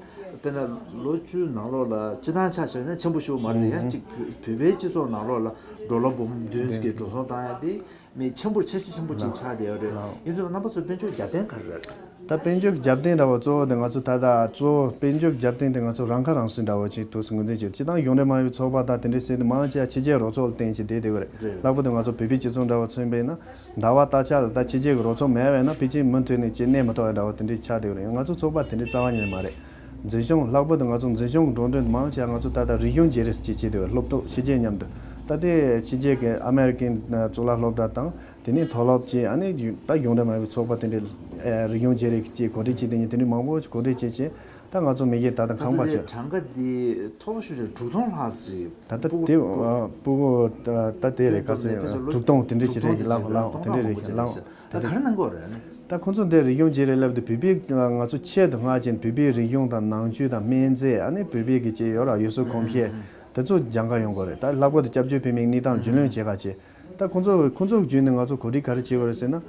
དཔེར་ན་ལོ་བཅུ་ནང་ལོགས་ལ་སྤྱི་བཏང་ཆ་བཞག་ན་ཆེན་པོ་ཞིག་མ་རེད། ཡང་གཅིག་བོད་པའི་སྤྱི་ཚོགས་ནང་ལོགས་ལ་ཌོ་ལར་འབུམ་བདུན་ཙམ་གྱི་འགྲོ་སོང་བཏང་ཡ་དེ། མི་ཆེན་པོ་ཆེ་ཆེ་ཆེན་པོ་ཅིག་ཆགས་བསྡད་ཡོད་རེད། ཡིན་ཙང་རྣམ་པ་ཚོའི་དཔལ་འབྱོར་རྒྱབ་རྟེན་ག་རེ་རེད། ད་དཔལ་འབྱོར་གྱི་རྒྱབ་རྟེན་འདྲ་བོ་གཙོ་བོ་དེ་ང་ཚོ་ད་ལྟ་གཙོ་བོ་དཔལ་འབྱོར་གྱི་རྒྱབ་རྟེན་དེ་ང་ཚོ་རང་ཁ་རང་གསོའི་འདྲ་བོ་ཅིག་ཏུ་ངོས་འཛིན་བྱས། སྤྱིར་བཏང་གཞུང་འབྲེལ་མ་ཡིན་པའི་ཚོགས་པ་དང་དེ་འདྲའི་ཟེར་དུས་མང་ཆེ་བ་ཕྱི་རྒྱལ་རོགས་ཚོགས་ལ་བརྟེན་བྱས་བསྡད་བསྡད་ཡོད་རེད། རེད། ལྷག་པར་དུ་ང་ཚོ་བོད་པའི་སྤྱི་ཚོགས་འདྲ་བོ་མཚོན་པ་ཡིན་ན། ཟླ་བ་ལྟར་ཆ་ལ་ད་ཕྱི་རྒྱལ་གྱི་རོགས་ཚོགས་མེད་པ་ཡིན་ན་ཕལ་ཆེར་མུ་མཐུད་ནས་ཅིག་གནས་མི་ཐུབ་པའི་འདྲ་བོ་དེ་འདྲའི་ཆགས་བསྡད་ཡོད་རེད། ང་ཚོ་ཚོགས་པ་དེ་འདྲའི་རྩ་བ་ཉིད་ནས་མ་རེད། འཛིན་སྐྱོང་། ལྷག་པར་དུ་ང་ཚོ་འཛིན་སྐྱོང་གི་འགྲོ་གྲོན་མང་ཆེ་བ་ང་ཚོ་ད་ལྟ་རིག་གཞུང་བརྗེ་རེས་ཅིག་བྱས་བསྡད་ཡོད་རེད། སློབ་གྲོགས་ཕྱི་རྒྱལ་མཉམ་དུ། ད་ལྟའི་ཕྱི་རྒྱལ་གྱི་ཨ་མེ་རི་ཀན་གཙུག་ལག་སློབ་གྲྭ་དང་། དེ་ནས་མཐོ་སློབ་ཅིག་ཨ་ནི་ད་གཞུང་འབྲེལ་མ་ཡིན་པའི་ཚོགས་པ་དེ་འདྲའི་ཨེ་རིག་གཞུང་བརྗེ་རེས་ཀྱི་གོ་སྒྲིག་བྱས་བསྡད་མཁན་དེ་འདྲའི་མང་པོ་ཞིག་གོ་སྒྲིག་བྱས་བྱས། ད་ང་ཚོ་མི་སྒེར་ད་ལྟ་ད་ཁང་པ་ལྟ་དེ་ཆོད། གྲངས་ཀ་འདི་མཐོ་པོ་ཤོས་ཅིག་དྲུག་སྟོང་ལྷག་ཅིག་ད་ལྟ་སྤུ་དེ་གུ་ཨ་སྤུ་གུ་ད་ད་དེ་རེད། ག་ཚོད་དྲུག་སྟོང་དེ་འདྲ་ཅིག་རེད། ལག་ལག་དེ་འདྲ་རེད། ལག་དེ་འདྲ་རེད། ད་ག་རེ་གནང་གི་ཡོད་རེད། ད་ཁོང་ཚོ་འདི་རིག་གཞུང་བརྗེ་རེས་ལབ་དུས་བོད་པའི་ང་ཚོ་ཆེད་དུ་མངགས་བྱས་བོད་པའི་རིག་གཞུང་དང་ནང་ཆོས་དང་སྨན་རྫས། ཨ་ནི་བོད་པའི་གི་ཅིག་ཡོད་ར། ཡུལ་སྲོལ་གོམས་གཤིས་དེ་ཚོ་སྦྱང་ག་ཡོང་གི་རེད། ད་ལྷག་པར་དུ་སྐྱབས་བཅོལ་བོད་མིའི་གནས་སྟངས་རྒྱུས་ལོན་བྱེད་ག་བྱས། ད་ཁོང་ཚོ་ཁོང་ཚོ་བརྒྱུད་ནས་ང་ཚོ་གོ་སྒྲིག་ག་རེ་བྱེད་དགོས་རེད་ཟེར་ན།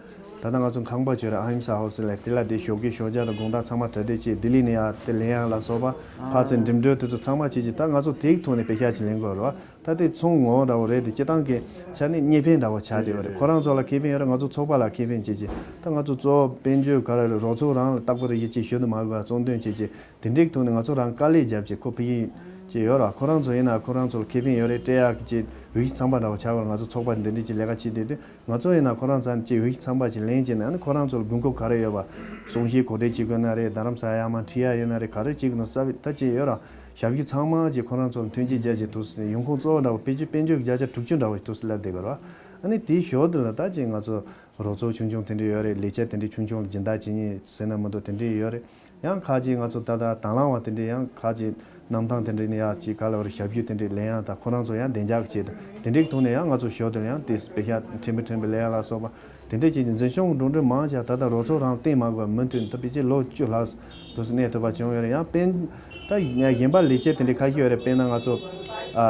ད་ལྟ་ང་ཚོ་ཁང་པ་ཅིག་ཡོད་རེད། ཨ་ཧིམ་ས་ཧའོ་སི་ལབ། དེ་ལ་དེ་ཞོགས་ཀས་ཞོགས་ཇ་དང་དགོང་དག་ཚང་མ་གྲ་སྒྲིག་བྱས། ལྡི་ལི་ནས་ཡར་དེ་ལེན་ཡ་ལ་སོགས་པ་ཕར་ཚུར་འགྲིམ་འགྲུལ་དེ་ཚོ་ཚང་མ་བྱས་བྱས། ད་ང་ཚོ་དེའི་ཐོག་ནས་པེ་ཤ་ཅིག་ལེན་དགོས་རེད་བ། ད་དེ་ཚོང་ངོ་བོ་འདྲ་བོ་རེད་དེ། སྤྱིར་བཏང་གི་ཆ་ནས་གཉེར་ཕན་འདྲ་བོ་ཆགས་བསྡད་ཡོད་རེད། ཁོ་རང་ཚོ་ལ་ཁེ་ཕན་ཡོད་རེད། ང་ཚོ་ཚོགས་པ་ལ་ཁེ་ཕན་བྱས་བྱས། ད་ང་ཚོ་གཙོ་བོ་དཔལ་འབྱོར་ག་རེ་རེད། རོགས་ཚོགས་རང་ལ་རྟག་པར་ཡིད་ཆེས་ཞུ་དུ་མ་དགོས་པ་གཙོ་འདོན་བྱས་བྱས། དེ་འདྲའི་ཐོག་ནས་ང་ཚོ་རང་དཀའ་ལས་བརྒྱབ་བྱས། ཁོ་ཕ་གི་ཅིག་ཡོད་ར། ཁོ་རང་ཚོ་ཡིན་ན་ཁོ་རང་ཚོ་ལ་ཁེ་ཕན་ཡོད་རེད། སྤྲད་ཡག་གི་ཅིག་འོས་གཞི་ཚང་པ་འདྲ་བོ་ཆགས་པར་ང་ཚོ་ཚོགས་པ་འདི་འདྲའི་ཅིག་ལས་ཀ་བྱེད་བསྡད་དུས། ང་ཚོ་ཡིན་ན་ཁོ་རང་ཚོ་ཅིག་འོས་གཞི་ཚང་པ་ཅིག་ལེན་བྱས་ནས། ཨ་ནི་ཁོ་རང་ཚོ་ལ་དགོས་མཁོ་ག་རེ་ཡོད་པ། གསུང་བཤད་གོ་སྒྲིག་བྱེད་དགོས་ན་རེད། རྡ་རམ་ས་ལ་ཡར་མར་ཁྲིད་ཡ་ཡོད་ན་རེད། ག་རེ་བྱེད་དགོས་ན་རྩ་བའི་ད་ཅིག་ཡོད་ར། ཞབས་ཞུ་ཚང་མ་ཅིག་ཁོ་རང་ཚོ་ལ་མཐུན་རྐྱེན་སྦྱར་བྱས་འདུག་ཟེར་ནས། ཡོང་ཁུངས་གཙོ་བོ་འདྲ་བོ་དཔལ་འབྱོར། དཔལ་འབྱོར་གྱི་བརྒྱ་ཆ་དྲུག་ཅུ་འདྲ་བོ་ཞིག་འདུག་ཟེར་ལབ་བསྡད་ཀྱི་རེད་བ། ཨ་ནི་དེའི་ཞོར་དུ་ལ་ད་ཅིག་ང་ཚོ་རོགས་ཚོགས་ཆུང་ཆུང་དེ་འདྲ་ཡོད་རེད། ལས་བྱེད་དེ་འདྲ་ཆུང་ཆུང་ལ་སྦྱིན་བདག་བྱེད་མཁན་ཟེར་ན་མི་འདུག་དེ་འདྲ་ཡོད་རེད། ཡང་ཁ་ཅིག་ང་ཚོ་ད་ལྟ་དང་བླངས་པ་དེ་འདྲས་ཡང་ཁ་ཅིག་གནམ་ཐང་དེ་འདྲས་ནས་ཡང་ཅིག་ག་ལ་བར་ཞབས་ཞུ་དེ་འདྲས་ལེན་ཡང་དང་ཁོ་རང་ཚོ་ཡང་བདེ་འཇགས་ཀྱི་ཆེད་དུ་དེ་འདྲས་ཐོག་ནས་ཡང་ང་ཚོ་ཞོར་དུ་ཡང་དེ་དཔེ་ཤ་ཕྲན་བུ་ཕྲན་བུ་ལེན་ཡང་ལ་སོགས་པ་དེ་འདྲས་ཀྱི་འཛིན་སྐྱོང་འགྲོ་གྲོན་མང་ཆེ་ད་ལྟ་རོགས་ཚོགས་རང་བརྟེན་མ་དགོས་མུ་མཐུད་ད་ཕལ་ཆེར་ལོ་བཅུ་ལྷག་དུ་གནས་ཐུབ་པ་བྱུང་ཡོད་རེད། ཡང་དཔེ་ད་གཞན་པ་ལས་བྱེད་དེ་འདྲས་ཁ་ཤས་ཡོད་རེད། དཔེར་ན་ང་ཚོ་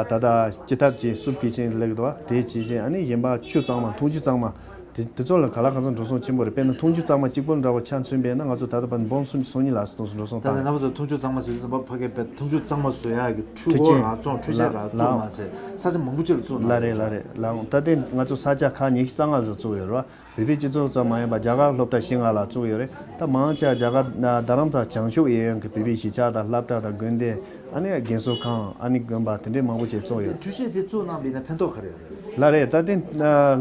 ད་ལྟ་སྤྱི་ཐབ་ཀྱི་སུབ་ཀི་ཆེན་ལེགས་འདུག་བ་དེ་བྱས་ཅིང་ཨ་ནི་གཞན་པ་ཆུ་གཙང་མ་འཐུང་ཆུ་གཙང་མ། དེ་དེ་ཚོ་ལ་ག་ལ་གང་འཚམ་འགྲོ་སོང་ཆེན་པོ་རེད། དཔེར་ན་འཐུང་ཆུ་གཙང་མ་གཅིག་པོ་འདྲ་བོ་ཆ་མཚོན་པས་ན་ང་ཚོ་ད་ལྟ་བར་འབུམ་སུམ་ཅུ་སོ་གཉིས་ལ་སོ་སོ་འགྲོ་སོང་ད་ལྟ་བཏང་རྣམ་པ་ཚོ་འཐུང་ཆུ་གཙང་མ་བཟོས་ཙམ་པ་ཕ་གི་བས་འཐུང་ཆུ་གཙང་མ་བཟོ་ཡག་གི་འཕྲུལ་འཁོར་ཆེན་རང་བཙོང་འཕྲུལ་ཆས་ལ་རང་བཙུགས་ལའང་མ་ཚད་ས་ཆ་མང་པོ་ཅིག་ལ་བཙུགས་ལ་གནང་རེད་ལ་རེད་ལའང་ད་ལྟའི་ང་ཚོ་ས་ཆ་ཁག་ཉི་ཤུ་རྩ་ལྔ་ཙམ་བཙུགས་ཡོད་རེད་བ། བོད་པའི་སྤྱི་ཚོགས་ཙམ་མ་ཡིན་པར་རྒྱ་གར་སློབ་གྲྭ་བཞི་ལྔ་ལ་བཙུགས་ཡོད་རེད། ད་མང་ཆེ་བ་རྒྱ་གར་རྡ་རམ་ས་ལ་བྱང་ཕྱོགས་གཡས་གཡོན་གྱི་བོད་པའི་གཞིས་ཆགས་དང་སློབ་གྲྭ་དང་དགོན་སྡེ་ཨ་ནི་རྒན་གསོ་ཁང་ཨ་ནི་དགོན་པ་དེ་འདྲའི་མང་པོ་ཅིག་བཙུགས་ཡོད། འཕྲུལ་ཆས་དེ་བཙུགས་གནང་བ་ཡིན་ན་ཕན་ཐོགས་ག་རེ་ཡོད་རེད། ལགས་རེད། ད་ཐེངས་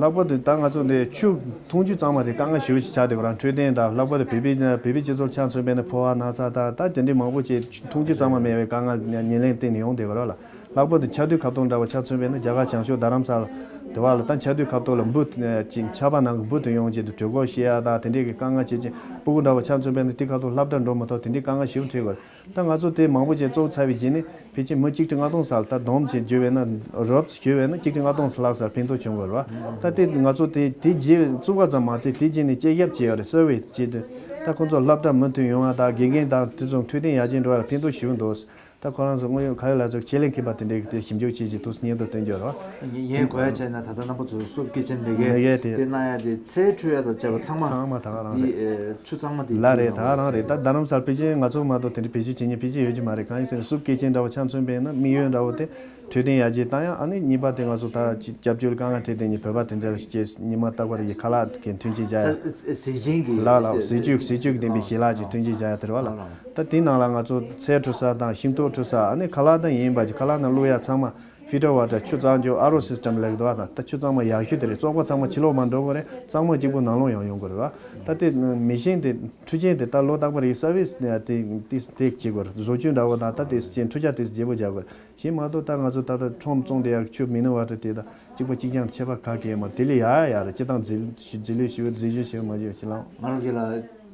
ལྷག་པར་དུ་ད་ང་ཚོ་འདི་ཆུ་འཐུང་ཆུ་གཙང་མ་དེ་དཀའ་ངལ་ཞེ་པོ་ཞིག་ཆགས་བསྡད་པ་རང་འཕྲོད་བསྟེན་དང་ལྷག་པར་དུ་བོད་པའི་བོད་པའི་སྤྱི་ཚོགས་ཆ་མཚོན་པས་ན་ཕོ་བ་ན་ཚ་དང་ད་དེ་འདྲའི་མང་པོ་ཅིག་འཐུང་ཆུ་གཙང་མ་མེད་པའི་དཀའ་ངལ་ཉེར་ལེན་བསྟན་ནས་ཡོང་བསྡད་པ་རེད་ལ། ལྷག་པར་དུ་ཆར་དུས་ཁ་ཐོག་འདྲ་བ་ཆ་མཚོན་པས་ན་རྒྱ་གར་བྱང་ཕྱོགས་རྡ་རམ་ས་ལ་དེ་བ་ལ་ད་ཆར་དུས་ཁ་ཐོག་ལ་འབུ་ཅིག་ཆར་པ་ནང་གི་འབུ་དེ་ཡོང་བྱས་ཏེ་གྲོད་ཁོག་བཤལ་ཡ་དང་དེ་འདྲའི་གི་དཀའ་ངལ་བྱེད་ཅིང་སྤུ་གུ་འདྲ་བ་ཆ་མཚོན་པས་ན་དེ་ཁ་ཐོག་སློབ་གྲྭ་འགྲོ་མ་ཐུབ་དེ་འདྲའི་དཀའ་ངལ་ཞེ་པོ་འཕྲད་དགོས་རེད། ད་ང་ཚོ་དེ་མང་པོ་ཅིག་བཙུགས་ཚར་བའི་རྗེས་ནས་ཕལ་ཆེར་མི་གཅིག་ཁྲི་ལྔ་སྟོང་ས་ལ་ད་སྡོམ་ཅིག་བརྒྱུད་པས་ན་རོབ་ཅིག་བརྒྱུད་པས་ན་གཅིག་ཁྲི་ལྔ་སྟོང་ས་ལྷག་ས་ཕན་ཐོགས་བྱུང་དགོས་རེད་བ། ད་དེ་ང་ཚོ་དེ་དེ་རྗེས་བཙུགས་པ་ཙམ་མ་ཚད་དེ་རྗེས་ནས་དཔྱད་ཞིབ་བྱས་ཡོད་རེད། སར་ཝེ་བྱས་ཏེ་ད་ཁོང་ཚོ་སློབ་གྲྭ་མུ་མཐུད་ཡོང་བ་དང་དགེ་རྒན་དང་དེ་ཚོ་འཕྲོད་བསྟེན་ཡར་རྒྱས་འགྲོ་བ་ལ་ཕན་ཐོགས་ཞེ་པོ་འདུག་ད་ཁོ་རང་ཚོ་དངོས་ཡོད་ག་ཡོད་ལ་ཚོ་ཆེད་ལས་མཁས་པ་དེ་འདྲས་ཀྱིས་དེ་ཞིབ་འཇུག་བྱེད་ཀྱི་འདུག་སྙན་ཐོ་བཏོན་རྒྱུ་རེད་བ། ངས་ངས་གོ་ཡ་བྱས་ན་ད་ལྟ་རྣམ་པ་ཚོས་སུབ་ཀི་ཆེན་ལས་ཀའི་ལས་ཀའི་དེ་དེ་གནང་ཡ་དེ་ཚལ་འཕྲོད་ཡ་དང་བཅས་པ་ཚང་མ་ཚང་མ་ད་ག་རང་དེ་རེད། ཨེ་ཆུ་གཙང་མ་དེ་ལ་རེད། ད་ག་རང་རེད། ད་རྡ་རམ་ས་ལ་ཕལ་ཆེར་ང་ཚོ་མ་གཏོགས་དེ་འདྲ་བེད་སྤྱོད་བྱེད་མཁན་ཕལ་ཆེར་ཡོད་ཀྱི་མ་རེད། གང་ཡིན་ཟེར་ན་སུབ་ཀི་ཆེན་འདྲ་བོ་ཆ་མཚོན་པས་ན་དམིགས་ཡུལ་འདྲ་བོ་དེ་འཕྲོད་བསྟེན་ཡར་རྒྱས་བཏང་ཡ་ཨ་ནི་གཉིས་པ་དེ་ང་ཚོ་ད་ཅི་སྐྱབས་བཅོལ་དཀའ་ངལ་འཕྲད་དེ་ཉིད་བོད་པ་དེ་འདྲ་ལ་སྐྱེས་ཉི་མ་རྟག་པར་ཡི་ཁ་ལག་གི་མཐུན་རྐྱེན་བྱ་ཡ་ཟས་སྦྱིན་གྱི་ལག་ལག་ཟས་བཅུད་ཟས་བཅུད་ལྡན་པའི་ཞལ་ལག་ཅིག་མཐུན་རྐྱེན་བྱ་ཡ་དེ་རེད་བ་ལགས། ད་དེའི་ནང་ལ་ང་ཚོ་ཚལ་འཁྲུ་ས་དང་ཤིང་ཏོག་འཁྲུ་ས་ཨ་ནི་ཁ་ལག་དང་ཡིན་པ་ཅིག་ཁ་ལག་ནང་བླུག་ཡ་ཚང་མ་ཕི་ལ་ཊར་ཝ་ཊར་ཆུ་གཙང་རྒྱུ་ཨར་ཨོ་སི་སི་ཊམ་ལེགས་འདུག་ད་ཆུ་གཙང་མ་ཡག་ཤོས་དེ་རེད། བཙོག་པ་ཚང་མ་ཕྱི་ལོགས་མ་འགྲོ་དགོས་རེད། གཙང་མ་གཅིག་པུ་ནང་ལོགས་ཡང་ཡོང་དགོས་རེད་བ། ད་དེ་མེ་ཤིན་དེ་འཕྲུལ་ཆས་དེ་ད་ལོ་རྟག་པར་ཡི་སར་ཝི་སི་དེ་དེ་བྱེད་དགོས་རེད། བཟོ་བཅོས་འདྲ་བོ་དང་ད་དེ་ཅན་འཕྲུལ་ཆ་དེ་བརྗེ་པོ་རྒྱག་དགོས་རེད། གཞན་མ་གཏོགས་ད་ང་ཚོ་ད་ལྟ་ཁྲོམ་བཙོང་བསྡད་ཡག་ཆུ་མི་ནི་ཝ་ཊར་དེ་ད་གཅིག་པ་གཅིག་རྐྱང་ཁྱད་པར་ག་གེ་མ་དེ་ལས་ཡག་ཡག་རེད། སྤྱི་བཏང་རྫི་རྫི་ལུད་ཞིག་རྫི་ཞིག་མ་ཞིག་ལ། ང་རང་གི་ལ་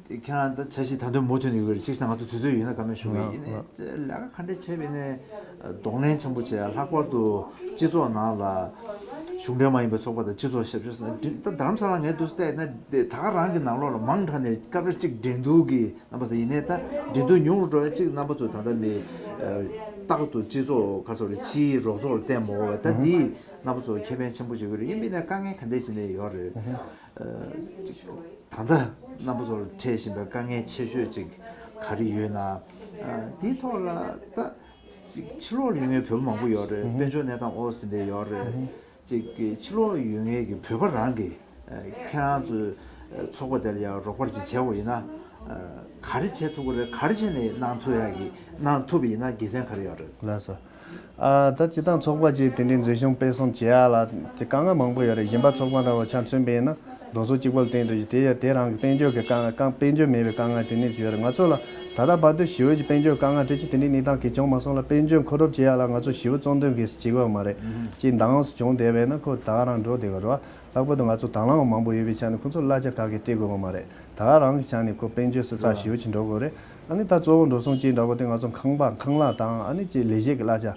ཁྱེད་རང་ད་འཆར་གཞི་ད་དུང་མུ་མཐུད་ནས་ཡོད་རེད། གཅིག་བྱས་ན་ང་ཚོ་དུས་ཚོད་ཡོད་ན་བཀའ་མོལ་ཞུ་གི་ཡིན། ལགས་ལགས། ལས་ཀ་ག་འདྲས་བྱས་པ་ཡིན་ནའི་གདོང་ལེན་ཆེན་པོ་བྱས། ལྷག་པར་དུ་སྤྱི་ཚོགས་ནང་ལ་གཞུང་འབྲེལ་མ་ཡིན་པའི་ཚོགས་པ་དང་སྤྱི་ཚོགས་ཞབས་ཞུ་ཟེར་ན་འདི་ད་རྡ་རམ་ས་ལ་ངས་འདུག་སེ་བལྟས་ན་དེ་ད་ག་རང་གི་ནང་ལོགས་ལ་མང་དྲགས་ནས་སྐབས་རེ་གཅིག་འགྲན་བསྡུར་གྱི་རྣམ་པ་ཟེར་ཡིན་ནའི་ད་འགྲན་བསྡུར་ཉུང་རུ་འགྲོ་ཡ་གཅིག་རྣམ་པ་ཚོ་ད་ལྟ་ནས་རྟག་ཏུ་སྤྱི་ཚོགས་ཁ་སོགས་ལ་ཕྱིའི་རོགས་ཚོགས་ལ་བརྟེན་མ་དགོས་པ་ད་འདི་རྣམ་པ་ཚོ་ཁེ་ཕན་ཆེན་པོ་བྱེད་ཀྱི་རེད། ཡིན་པས་ན་དཀའ་ངལ་ག་འདྲས་ཅིག་ནས་ཡོད་རེད། ཅིག་ད་ལྟ་རྣམ་པ་ཚོར་འཕྲད་བཞིན་པའི་དཀའ་ངལ་ཆེ་ཤོས་ཅིག་ག་རེ་ཡོད་ན། དེའི་ཐོག་ལ་ད་ཅིག་ཕྱི་ལོགས་ལ་ཡོད་མཁན་བོད་པ་མང་པོ་ཡོད་རེད། དཔལ་འབྱོར་གནས་སྟངས་ཨོ་ཟིན་བསྡད་ཡོད་རེད། ཅིག་གི་ཕྱི་ལོགས་ཡོད་མཁན་གྱི་བོད་པ་རང་གི་ཁྱེད་རང་ཚོའི་ཚོགས་པ་དེ་ལ་ཡང་རོགས་པ་ཅིག་བྱས་པ་ཡིན་ན་ག་རེ་བྱེད་ཐུབ་ཀྱི་རེད། ག་རེ་བྱས་ནས་གནང་ཐུབ་ཡག་གི་གནང་ཐུབ་པ་ཡིན་ན་དགེ་མཚན་ག་རེ་ཡོད་རེད། ལགས་སོ། ཨ་ད་སྤྱིར་བཏང་ཚོགས་པ་ཅིག་དེ་འདྲའི་འཛིན་སྐྱོང་སྤེལ་གསུམ་བྱེད་ཡ་ལ་དེ་དཀའ་ངལ་མང་པོ་ཡོད་རེད། གཞན་པ་ཚོགས་པ་འདྲ་བོ་ཆ་མཚོན་པ་ཡིན་ན་རོགས་ཚོགས་གཅིག་པ་ལ་བརྟེན་དུ་ཡོད། དེ་ཡ་དེ་རང་གི་དཔལ་འབྱོར་གྱི་དཀའ་ངལ་དཀའ་དཔལ་འབྱོར་མེད་པའི་དཀའ་ངལ་དེ་ནས་ཡོད་རེད། ང་ཚོ་ལ་ད་ལྟ་བར་དུ་ཞི་བའི་དཔལ་འབྱོར་དཀའ་ངལ་དེ་ཅིག་དེ་འདྲའི་གནས་སྟངས་གལ་བྱུང་མ་སོང་ལ། དཔལ་འབྱོར་མཁོ་སྒྲུབ་བྱེད་ཡ་ལ་ང་ཚོ་ཞི་བ་གཙོ་འདོན་གྱིས་བྱེད་དགོས་མ་རེད། ཅིག་འདང་ངང་བྱུང་བསྡད་པས་ན་ཁོ་ད་ག་རང་འགྲོ་བསྡད་ཡོད་རེད་བ། ལྷག་པར་དུ་ང་ཚོ་དང་བླངས་མང་པོ་ཡོད་པའི་ཆ་ནས་ཁོ་ཚོ་གླ་ཆ་ག་གེ་སྤྲད་དགོས་པ་མ་རེད། ད་ག་རང་གི་ཆ་ནས་ཁོ་དཔལ་འབྱོར་ཞིབ་ཚགས་ཞེ་པོ་ཅིག་འགྲོ་དགོས་རེད། ཨ་ནི་ད་གཙོ་བོ་འགྲོ་སོང་གཅིག་འདྲ་བོ་དེ་ང་ཚོ་ཁང་པ་ཁང་གླ་དང་ཨ་ནི་ཅིག་ལས་བྱེད་ཀྱི་གླ་ཆ་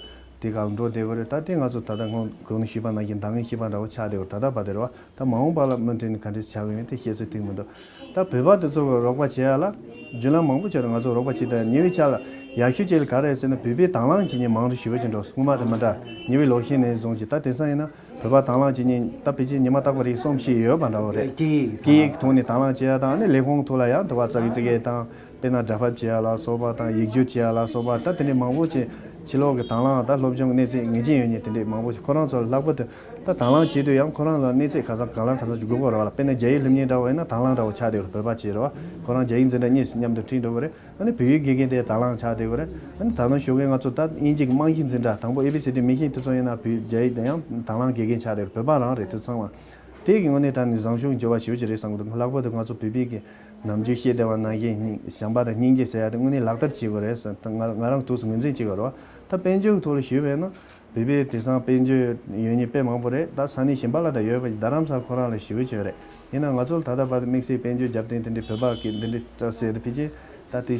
དེ་ག་ལ་འགྲོ་བསྡད་དགོས་རེད། ད་དེ་ང་ཚོ་ད་ལྟ་སྔོན་གོང་ནས་ཞུས་པ་ནང་བཞིན་འདང་ངེས་ཤེས་པ་འདྲ་བོ་ཆགས་བསྡད་དགོས་རེད། ད་ལྟ་བར་དེ་རེད་བ། ད་མ་འོངས་པ་ལ་མུ་མཐུད་ནས་ག་འདྲས་ཆགས་ཀྱི་ཡོད་མེད་དེ་བཤད་ཚོད་ཐིག་མི་འདུག་ད་བོད་པ་དེ་ཚོ་གི་རོགས་པ་བྱེད་ཡ་ལ་བརྒྱུད་ལམ་མང་པོ་ཆེ་རེད། ང་ཚོ་རོགས་པ་བྱེད་ད་ཉེ་བའི་ཆར་ལ་ཡག་ཤོས་ཅིག་ལ་ག་རེ་རེད་ཟེར་ན་བོད་པའི་དང་བླངས་བྱེད་མཁན་མང་རུ་ཞེ་པོ་ཅིག་འགྲོ། སྔོན་མ་དང་མ་འདྲ་ཉེ་བའི་ལོ་ཤས་ནས་བཟུང་ཅིག་ད་དེང་སང་ཡིན་ན་བོད་པ་དང་བླངས་བྱེད་མཁན་ད་ཕལ་ཆེར་ཉི་མ་རྟག་པར་རིགས་གསུམ་བཞི་ཡོད་པ་འདྲ་བོ་རེད། སྐད་ཡིག་སྐད་ཡིག་ཐོག་ནས་དང་བླངས་བྱེད་ཡ་དང་ཨ་ནི་ལས་ཁུངས་ཐོག་ལ་ཡང་དུ་བ་ཙག་གི་ཙིག་གེ་དང་དཔེར་ན་སྒྲ་ཕབ་བྱེད་ཡ་ལ་སོགས་པ་དང་ཡིག་སྒྱུར་བྱེད་ཡ་ལ་སོགས་པ་ད་དེ་འདྲའི་མང་པོ་ཅིག་ཕྱི་ལོགས་ཀྱི་དང་བླངས་དང་སློབ་སྦྱོང་གནས་ཚད་ངེས་ཅན་ཡོད་མཁན་དེ་འདྲའི་མང་པོ་ཅིག་ཁོ་རང་ཚོ་ལ་ལྷག་པར་དུ་ད་དང་བླངས་བྱེད་དུས་ཡང་ཁོ་རང་ལ་གནས་ཚད་ག་ཚང་ག་ལ་ག་ཚང་ཅིག་དགོས་ཀྱི་རེད་བ་ལ། དཔེར་ན་རྒྱ་ཡིག་སློབ་གཉེར་འདྲ་བོ་ཡིན་ན་དང་བླངས་འདྲ་བོ་ཆགས་བསྡད་ཡོད་རེད། བོད་པ་བྱེད་རེད་བ། ཁོ་རང་རྒྱ་ཡིག་འཛིན་གྲྭ་གཉིས་མཉམ་དུ་ཁྲིད་འགྲོ་གི་རེད། ཨ་ནི་བོད་ཡིག་དགེ་རྒན་དེ་དང་བླངས་ཆགས་བསྡད་ཡོད་རེད། ཨ་ནི་ད་དུང་ཞོགས་ཀས་ང་ཚོ་ད་དབྱིན་ཇི་གི་རྨང་གཞི་འཛིན་གྲྭ་དང་པོ་ཨེ་བི་སི་ཌི་མི་ཤིན་དེ་ཚོ་ཡིན་ན་བོད་རྒྱ་ཡིག་དང་ཡང་དང་བླངས་དགེ་རྒན་ཆགས་བསྡད་ཡོད་རེད། བོད་པ་རང་རེད་དེ་ཚང་མ། དེ་གི་ངོས་ནས་ད་ནི་བཟང་ཤོས་འགྱུར་བ་ཞེ་པོ་ཅིག་རེད་བསམ་གི་འདུག་ལྷག་པར་དུ་ང་ཚོ་བོད་པའི་གི་ནམ་རྒྱུན་བཤད་བསྡད་པ་ནང་བཞིན་བྱམས་པ་དང་སྙིང་རྗེ་ཟེར་ཡ་དེ་དངོས་གནས་ལག་བསྟར་བྱེད་དགོས་རེད་ཟེར། ད་ང་ང་རང་ཐུགས་སུ་ངོས་འཛིན་བྱེད་དགོས་རེད་བ། ད་དཔལ་འབྱོར་གི་ཐོག་ལ་ཞུས་པས་ན། བོད་པའི་དེང་སང་དཔལ་འབྱོར་ཡོད་མཁན་དཔེ་མང་པོ་རེད། ད་ས་གནས་གཞན་པ་ལ་ད་ཡོད་པ་ཅིག་རྡ་རམ་ས་ལ་ཁོ་རང་ལ་ཞེ་པོ་ཅིག་ཡོད་རེད། ཡིན་ན་ང་ཚོ་ལ་ད་ལྟ་བར་དུ་དམིགས་བསལ་དཔལ་འབྱོར་རྒྱབ་རྟེན་དེ་འདྲའི་བོད་པ་གི་འདི་འདྲའི་བསྩལ་ཟེར་དུ་ཕལ་ཆེར་ད་དེ་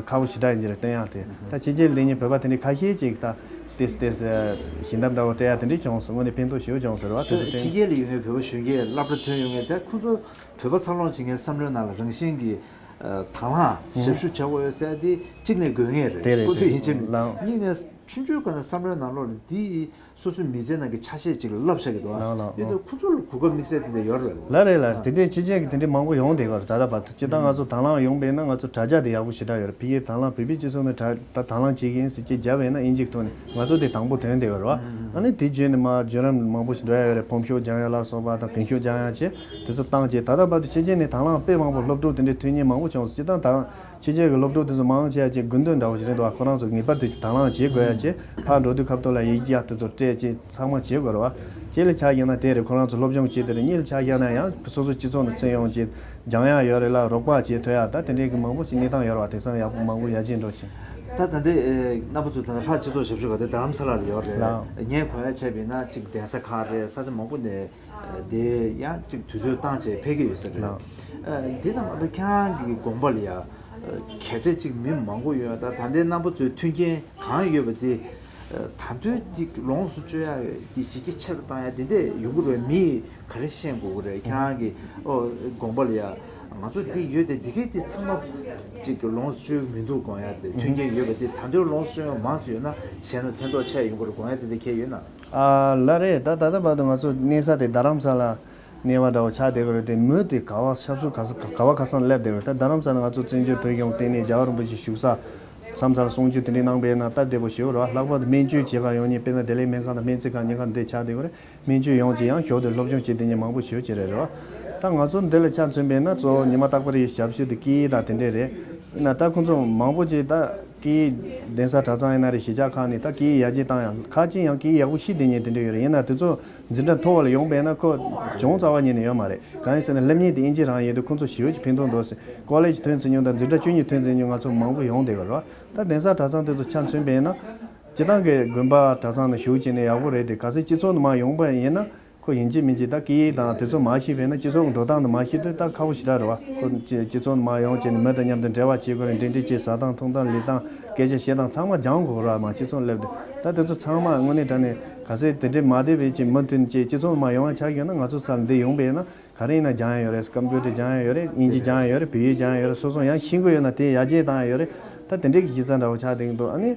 ཁག་པོ་ཞེ་དྲག་ཡིན་གྱི་རེད། བསྟན་ཡག་དེ་ད་ཕྱི་རྒྱལ་སླེབས་མཁན་བོད་པ་དེ་འདྲའི་ཁ་ཤས་ཅིག་ད་ཏེས་ཏེས་ཞལ་འདེབས་འདྲ་བོ་སྤྲད་ཡག་དེ་འདྲའི་བྱུང་སོང་། དངོས་གནས་ཕན་ཐོགས་ཞེ་པོ་བྱུང་ཟེར་བ་དེ་ཚོ་ཕྱི་དྲན། རྒྱལ་ལ་ཡོད་མཁན་བོད་པ་གཞོན་སྐྱེས་སློབ་གྲྭ་ཐོན་ཡོང་མཁན་ད་ཁོ་ཚོ་བོད་པ་འཚར་ལོངས་བྱེད་མཁན་བསམ་བློའི་ནང་ལ་རང་བཞིན་གྱི་ཨ་དང་བླངས་ཞབས་ཞུ་བྱ་དགོས་ཡོད་ཟེར་ཡ་དེ་གཅིག་ནས་དགོས་ངེས་རེད། དེ་རེད། ཁོ་ཚོས་དེ་ཡིན་གཅིག་མིན། ལའང་། གཉིས་ནས་ཆུང་ཆུང་སྒང་ནས་བསམ་བློའི་ནང་ལོགས་ལ་འདི་སོ་སོའི་མི་ཚེའི་ནང་གི་ཆ་ཤས་ཅིག་ལ་བསླབ་བཞག་གི་འདུག་ཨ། ལའང་ལའང་། ཡོད་དུས་ཁོ་ཚོ་ལ་གོ་སྐབས་དམིགས་བསལ་དེ་འདྲ་ཡོད་རེད། ལ་རེད་ལ་རེད། དེ་འདྲའི་ཕྱི་རྒྱལ་གྱི་དེ་འདྲའི་མང་པོ་ཡོང་བསྡད་ཡོད་རེད། ད་ལྟ་བར་དུ་སྤྱིར་བཏང་ང་ཚོ་དང་བླངས་ཡོང་བས་ན་ང་ཚོ་དྲ་རྒྱ་དེ་ཡག་པོ་ཞེ་དྲག་ཡོད་རེད། ཕ་གིའི་དང་བླངས་བོད་པའི་སྤྱི་ཚོགས་ནས་དྲ་ད་དང་བླངས་བྱེད་ཀྱི་ཡིན་ཟེར་ཅིག་བརྒྱབ་པས་ན་དབྱིན་ཇིའི་ཐོག་ནས་ང་ཚོ་དེ་དང་པོ་ཐོན་བསྡད་ཡོད་རེད་བ། ཨ་ནི་དེ་བརྒྱུད་ནས་མར་བརྒྱུད་རིམ་མང་པོ་ཞིག་འགྲོ་ཡ་ཡོད་རེད། ཕོམ་ཤོག་སྦྱང་ཡ་ལ་སོགས་པ་དང་གན་ཤོག་སྦྱང་ཡ་བྱས་དེ་ཚོ་བཏང་བྱས། ད་ལྟ་བར་དུ་ཕྱི་རྒྱལ་ནས་དང་བླངས་དཔེ་མང་པོ་སློབ་ཕྲུག་དེ་འདྲའི་ཐོན་མཁན་མང་པོ་བྱུང་སོང་། སྤྱིར་བཏང་དང་ཕྱི་རྒྱལ་གྱི་སློབ་ཕྲུག་དེ་ཚོ་མང་ཆེ་བ་ཅིག་དགུན་སྟོན་འདྲ་བོ་ཞིག་རེད་འདུག་བ། ཁོ་རང་ཚོ་ངེས་པར་དུ་དང་བླངས་བྱེད་དགོས་ཡ་བྱས། ཕར་འགྲོ་དུས་ཁ་ཐུག་ལ་ཡི་གེ་ཡག་དེ་ཚོ་སྤྲད་བྱས་ཚང་མ་བྱེད་དགོས་རེད་བ། གཅིག་ལ་ཆ་བཞག་ན་དེ་རེད། ཁོ་རང་ཚོ་སློབ་སྦྱོང་བྱེད་དེ་རེད། གཉིས་ལ་ཆ་བཞག་ན་ཡང་སོ་སོ་སྤྱི་ཚོགས་ནང་ཚུད་ཡོང་བྱས་སྦྱང་ཡག་ཡོད་རེད་ལ་རོགས་པ་བྱེད་ཐུབ་ཡག་ད་དེ་འདྲའི་གི་མང་པོ་ཞིག་གནས་སྟངས་ཡོད་རེད་བ། དེང་སང་ཡག་པོ་མང་པོ་ཡར་རྒྱས་འགྲོ་བཞིན། ད་ད་ལྟའི་ཨེ་རྣམ་པ་ཚོ་ད་ལྟ་ལྷག་སྤྱི་ཚོགས་ཞབས་ཞུ་ག་དེ་རྡ་རམ་ས་ལ་ལ་ཡོད་རེད། ལའང་། ངས་གོ་ཡ་བྱས་པ་ཡིན་ན་གཅིག་གདན་ས་ཁག་རེད། ས་ཆ་མང་པོ་ནས་དེ་ཡང་གཅིག་དུས་ཚོད་བཏང་བྱས་ཕེབས་ཀྱི་ཡོད་ས་རེད། ལའང་། ཨ་འདི་དང་མ་འདྲ་ཁྱེད་རང་གི་དགོངས་པ་ལ་ཡ་ཨ་གལ་ཏེ་གཅིག་མི་མང་པོ་ཡོད་ད་ད་ལྟའི་རྣམ་པ་ཚོའི་མཐུན་རྐྱེན་གང་ཡོད་པ་དེ་ཨ་ད་དུང་གཅིག་ལོངས་སུ་སྤྱོད་ཡ་དེ་གཞི་རྒྱ་ཆེ་རུ་བཏང་ཡ་དེ་འདྲས་ཡོང་གི་རེད། མི་ག་རེ་ཤེས་དགོས་ཀྱི་རེད། ཁྱེད་རང་གི་ཨོ་དགོངས་པ་ལ་ཡ་ང་ཚོ་འདི་ཡོད་དེ་འདི་གས་དེ་ཚང་མ་གཅིག་ལོངས་སུ་སྤྱོད་ཀྱི་མི་འདུག་དགོངས་ཡ་དེ་མཐུན་རྐྱེན་ཡོད་པ་དེ་ད་དུང་ལོངས་སུ་སྤྱོད་ཡ་མང་ཙམ་ཡོད་ན་གཞན་ལ་ཕན་ཐོགས་ཆེ་ཡོང་གི་རེད་དགོངས་ཡ་དེ་འདྲས་ཁྱེད་ཡོད་ན། ཨ་ལ་རེད། ད་ད་ལྟ་བར་དུ་ང་ཚོ་གནས་ས་དེ་རྡ་རམ་ས་ལ་གནས་པ་འདྲ་བོ་ཆགས་བསྡད་ཀྱི་རེད་དེ། མི་དེ་ག་བ་ཆབ་སྲིད་ག་ས་ག་བ་ག་སང་སླེབས་བསྡད་ཀྱི་རེད། ད་རྡ་རམ་ས་ལ་ང་ཚོ་བཙན་བྱོལ་བོད་གཞུང་བརྟེན་ནས་རྒྱལ་བ་རིན་པོ་ཆེ་བཞུགས་ས་མཚམས་སར་གསུང་ཆོས་དེ་འདྲའི་གནང་བས་ན་སྟབས་བདེ་པོ་ཞེ་པོ་རེད་བ། ལྷག་པར་དུ་སྨན་བཅོས་བྱེད་གར་ཡོང་མཁན་དཔེར་ན་བདེ་ལེགས་སྨན་ཁང་དང་སྨན་རྩིས་ཁང་གཉིས་ཀ་འདི་ཆགས་བསྡད་ཀྱི་རེད། སྨན་བཅོས་ཡོང་བྱས་ཡང་ཞོར་དུ་སློབ་སྦྱོང་བྱེད་བསྡད་མཁན་མང་པོ་ཞེ་པོ་ཅིག་རེད་རེད་བ། ད་ང་ཚོ་འདི་ལ་ཆ་མཚོན་པས་ན་གཙོ་བོ་ཉི་མ་རྟག་པར་ཡི་ཞབས་ཞུ་དེ་སྐད་ཡིག་དང་དེ་འདྲས་རེད། ཡིན་ན་ད་ཁོང་ཚོ་མང་པོ་ཅིག་ད་སྐད་ཡིག་གདན་ས་གྲྭ་ཚང་ཡིན་ན་རེད། གཞིས་ཆགས་ཁག་ནས་ད་སྐད་ཡིག་ཡར་རྒྱས་བཏང་ཡང་ཁ་ཅིག་ཡང་སྐད་ཡིག་ཡག་པོ་ཤེས་བསྡད་མཁན་དེ་འདྲས་ཡོད་རེད། ཡིན་ན་དེ་ཚོ་འཛིན་གྲྭ་མཐོ་བ་ལ་ཡོང་པས་ན་ཁོ་གྱོང་རྩ་བ་ཉིད་ནས་ཡོད་མ་རེད། གང་ཡིན་ཟེར་ན་སླེབས་མཁན་དེ་དབྱིན་ཇི་རང་ཡིན་དུས་ཁོང་ཚོ་ཞེ་པོ་ཅིག་ཕན་ཐོགས་འདུག་ཟེར། ཀོ་ལེཇ་ཐོན་ཚར་མྱོང་དང་འཛིན་གྲྭ་བཅུ་གཉིས་ཐོན་ཚར་མྱོང་ང་ཚོ་མང་པོ་ཡོང་བསྡད་ཡོད་རེད་བ། ད་གདན་ས་གྲྭ་ཚང་དེ་ཚོ་ཆ་མཚོན་པས་ན། སྤྱིར་བཏང་གི་དགོན་པ་གྲྭ་ཚང་ནང་ཞུགས་བྱས་ནས་ཡག་པོ་རེད་དེ། གལ་སྲིད་སྤྱི་ཚོགས་ནང་མར་ཡོང་པ་ཡིན་ན་ཁོ་ཡིན་གཅིག་མིན་གཅིག་ད་སྐད་ཡིག་དང་དེ་ཚོ་མར་ཤེས་པས་ན་སྤྱི་ཚོགས་ཀྱི་འགྲོ་སྟངས་དང་མར་ཤེས་དུས་ད་ཁག་པོ་ཞེ་དྲག་རེད་བ། ཁོ་སྤྱི་སྤྱི་ཚོགས་ནང་མར་ཡོང་བྱས་ནས་མི་དང་མཉམ་དུ་འབྲེལ་བ་བྱེད་དགོས་རེད། འབྲེལ་འདྲིས་བྱེད་ས་དང་ཐོག་མཐའ་ལས་སྟངས་སྐད་ཆ་བཤད་སྟངས་ཚང་མ་སྦྱང་དགོས་རེད་བ། མར་སྤྱི་ཚོགས་སླེབས་དུས་ད་དེ་ཚོ་ཚང་མ་དངོས་གནས་དྲང་གནས་གལ་སྲིད་དེ་འདྲའི་མ་བསྡད་པའི་ཅིག་མུ་མཐུད་ཅིག་སྤྱི་ཚོགས་ནང་མར་ཡོང་བ་ཆགས་ཡོད་ན་ང་ཚོ་ས་ལ་འདི་ཡོང་པས་ན། ག་རེ་ཡིན་ན་སྦྱང་ཡ་ཡོད་རེད། ཀམ་པུ་ཊར་སྦྱང་ཡ་ཡོད་རེད། དབྱིན་ཇི་སྦྱང་ཡ་ཡོད་རེད། བོད་ཡིག་སྦྱང་ཡ་ཡོད་རེད། སོ་སོ་ཡང་ཤེས་ཀྱི་ཡོད་ན་དེ་ཡར་རྒྱས་བཏང་ཡ་ཡོད་རེད། ད་དེ་འདྲའི་གི་གཞི་རྩ་འདྲ་བོ་ཆགས་བསྡད་ཀྱི་འདུག་ཨ་ནི་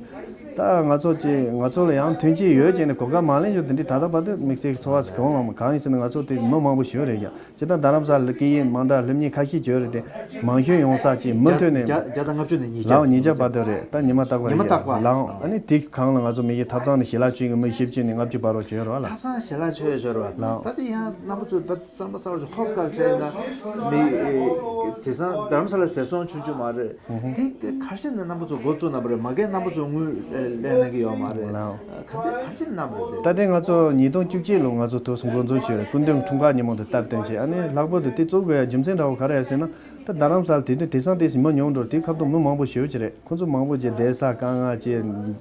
ད་ང་ཚོ་ཅིག་ང་ཚོ་ལ་ཡང་ཐོན་སྐྱེད་ཡོད་ཅེས་ནས་གོ་སྐབས་མ་ལེན་རྒྱུ་དེ་འདྲའི་ད་ལྟ་བར་དུ་དམིགས་བསལ་གྱི་ཚོར་བ་ཞིག་གང་ཡང་མ། གང་ཡིན་ཟེར་ན་ང་ཚོ་དེ་མི་མང་པོ་ཞིག་ཡོད་རེད་ཀྱང་། སྤྱིར་བཏང་རྡ་རམ་ས་ལ་སྐད་ཡིག་མ་འདྲ་སླེབས་མཁན་ཁ་ཤས་ཅིག་ཡོད་རེད་དེ། མང་ཤོས་ཡོང་ས་ཅིག་མུ་མཐུད་ནས་བརྒྱ་བརྒྱ་དང་ལྔ་བཅུ་ནས་ཉིས་བརྒྱ། ལའང་ཉིས་བརྒྱ་བར་དུ་རེད། ད་ཉི་མ་རྟག་པར་ཉི་མ་རེད། རྟག་པར། ལའང་ཨ་ནི་དེ་གང་ལ་ང་ཚོ་མི་གི་ཐབ་ཚང་ནས་ཞལ་ལག་མཆོད་མཁན་མི་བཞི་བཅུ་ནས་ལྔ་བཅུ་བར་དུ་ཡོད་རེད་བ་ལ། ཐབ་ཚང་ཞལ་ལག་མཆོད་ཡོད་རེད་བ། ལའང་། ད་དེ་ཡང་རྣམ་པ་ཚོས་བསམ་པ་གསར་བ་ཞིག་ཧོབ་ཁ་ལ་ཆགས་ཡིན་ན་མི་དེང་སང་རྡ་རམ་ས་ལ་ཟས་སོང་ཆུང་ཆུང་མ་རེད། དེ་ག་རེ་བྱས་ནས་རྣམ་པ་ཚོ་འགོ་བཙུགས་གནང་བ་རེད། མ་གིར་རྣམ་པ་ཚོ་དངུལ་ལེན་གནང་གི་ཡོད་མ་རེད། ལའང་། ག་འདྲ་ག་རེ་བྱས་ནས་གནང་བ་རེད་དེ། ད་ལྟའི་ང་ཚོ་ཉིས་སྟོང་བཅུ་གཅིག་ལོ་ང་ཚོ་དུས་སུ་འགོ་འཛུགས་བྱས་རེད། སྐུ་མདུན་འཁྲུངས་སྐར་ཉིན་མོ་དུ་སྟབས་བསྟུན་བྱས། ཨ་ནི་ལྷག་པར་དུ་དེ་བཙུགས་དགོས་ཡ་རྒྱུ་མཚན་འདྲ་བོ་ག་རེ་ཡ་ཟེར་ན། ད་རྡ་རམ་ས་ལ་དེ་དུས་དེང་སང་དེ་སྲིད་མི་ཉུང་འགྲོ་དེ་ཁ་ཐུག་མི་མང་པོ་ཞེ་པོ་ཅིག་རེད། ཁོ་ཚོ་མང་པོ་ཅིག་བསྡད་ས་དཀའ་ངལ་ཅིག་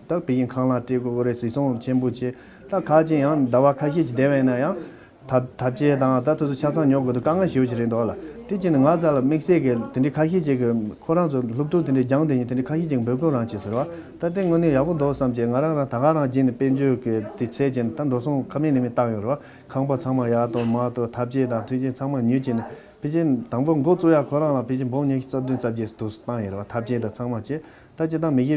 ད་བོད་ཡིག་ཁང་གླ་སྤྲད་དགོས་ཀྱི་རེད། ཟས་སོང་ཆེན་པོ་ཅིག་ད་ཁག་ཅིག་ཡང་ཟླ་བ་ཁ་ཤས་ཅིག་བསྡད་པ་ཡིན་ན་ཡང་ཐབ་ཐབ་ཆས་དང་ད་དེ་ཚོ་ཆ་ཚང་ཉོ་དགོས་དུས་དཀའ་ངལ་ཞེ་པོ་ཅིག་རེད་འདུག་ལ། དེ་ཅིག་ནི་ང་རྩ་ལ་དམིགས་བསལ་གྱི་དེ་འདྲའི་ཁ་ཤས་ཅིག་གི་ཁོ་རང་ཚོ་སློབ་ཕྲུག་དེ་འདྲའི་སྦྱངས་བསྡད་མཁན་དེ་འདྲའི་ཁ་ཤས་ཅིག་འབོད་སྐུལ་རང་བྱས་ཟེར་བ། ད་དེ་དངོས་གནས་ཡག་པོ་འདུག་བསམ་བྱས། ང་རང་རང་ད་ག་རང་བྱས་ནས་དཔལ་འབྱོར་གྱི་དེ་ཚད་ཅན་ད་འགྲོ་སོང་ཁ་མེད་ལས་མེད་བཏང་ཡོད་རེད་བ། ཁང་པ་ཚང་མ་ཡག་ཏུ་མ་གཏོགས་ཐབ་ཆས་དང་མཐུན་རྐྱེན་ཚང་མ་ཉོས་བྱས་ནས་ཕལ་ཆེར་དང་པོ་འགོ་བཙུགས་ཡག་ཁོ་རང་ལ་ཕལ་ཆེར་འབུམ་ཉི་ཤུ་རྩ་བདུན་རྩ་བརྒྱད་དུ་བཏང་ཡོད་རེད་བ། ཐབ་ཆས་དང་ཚང་མ་བྱས། ད་སྤྱིར་བཏང་མི་གི་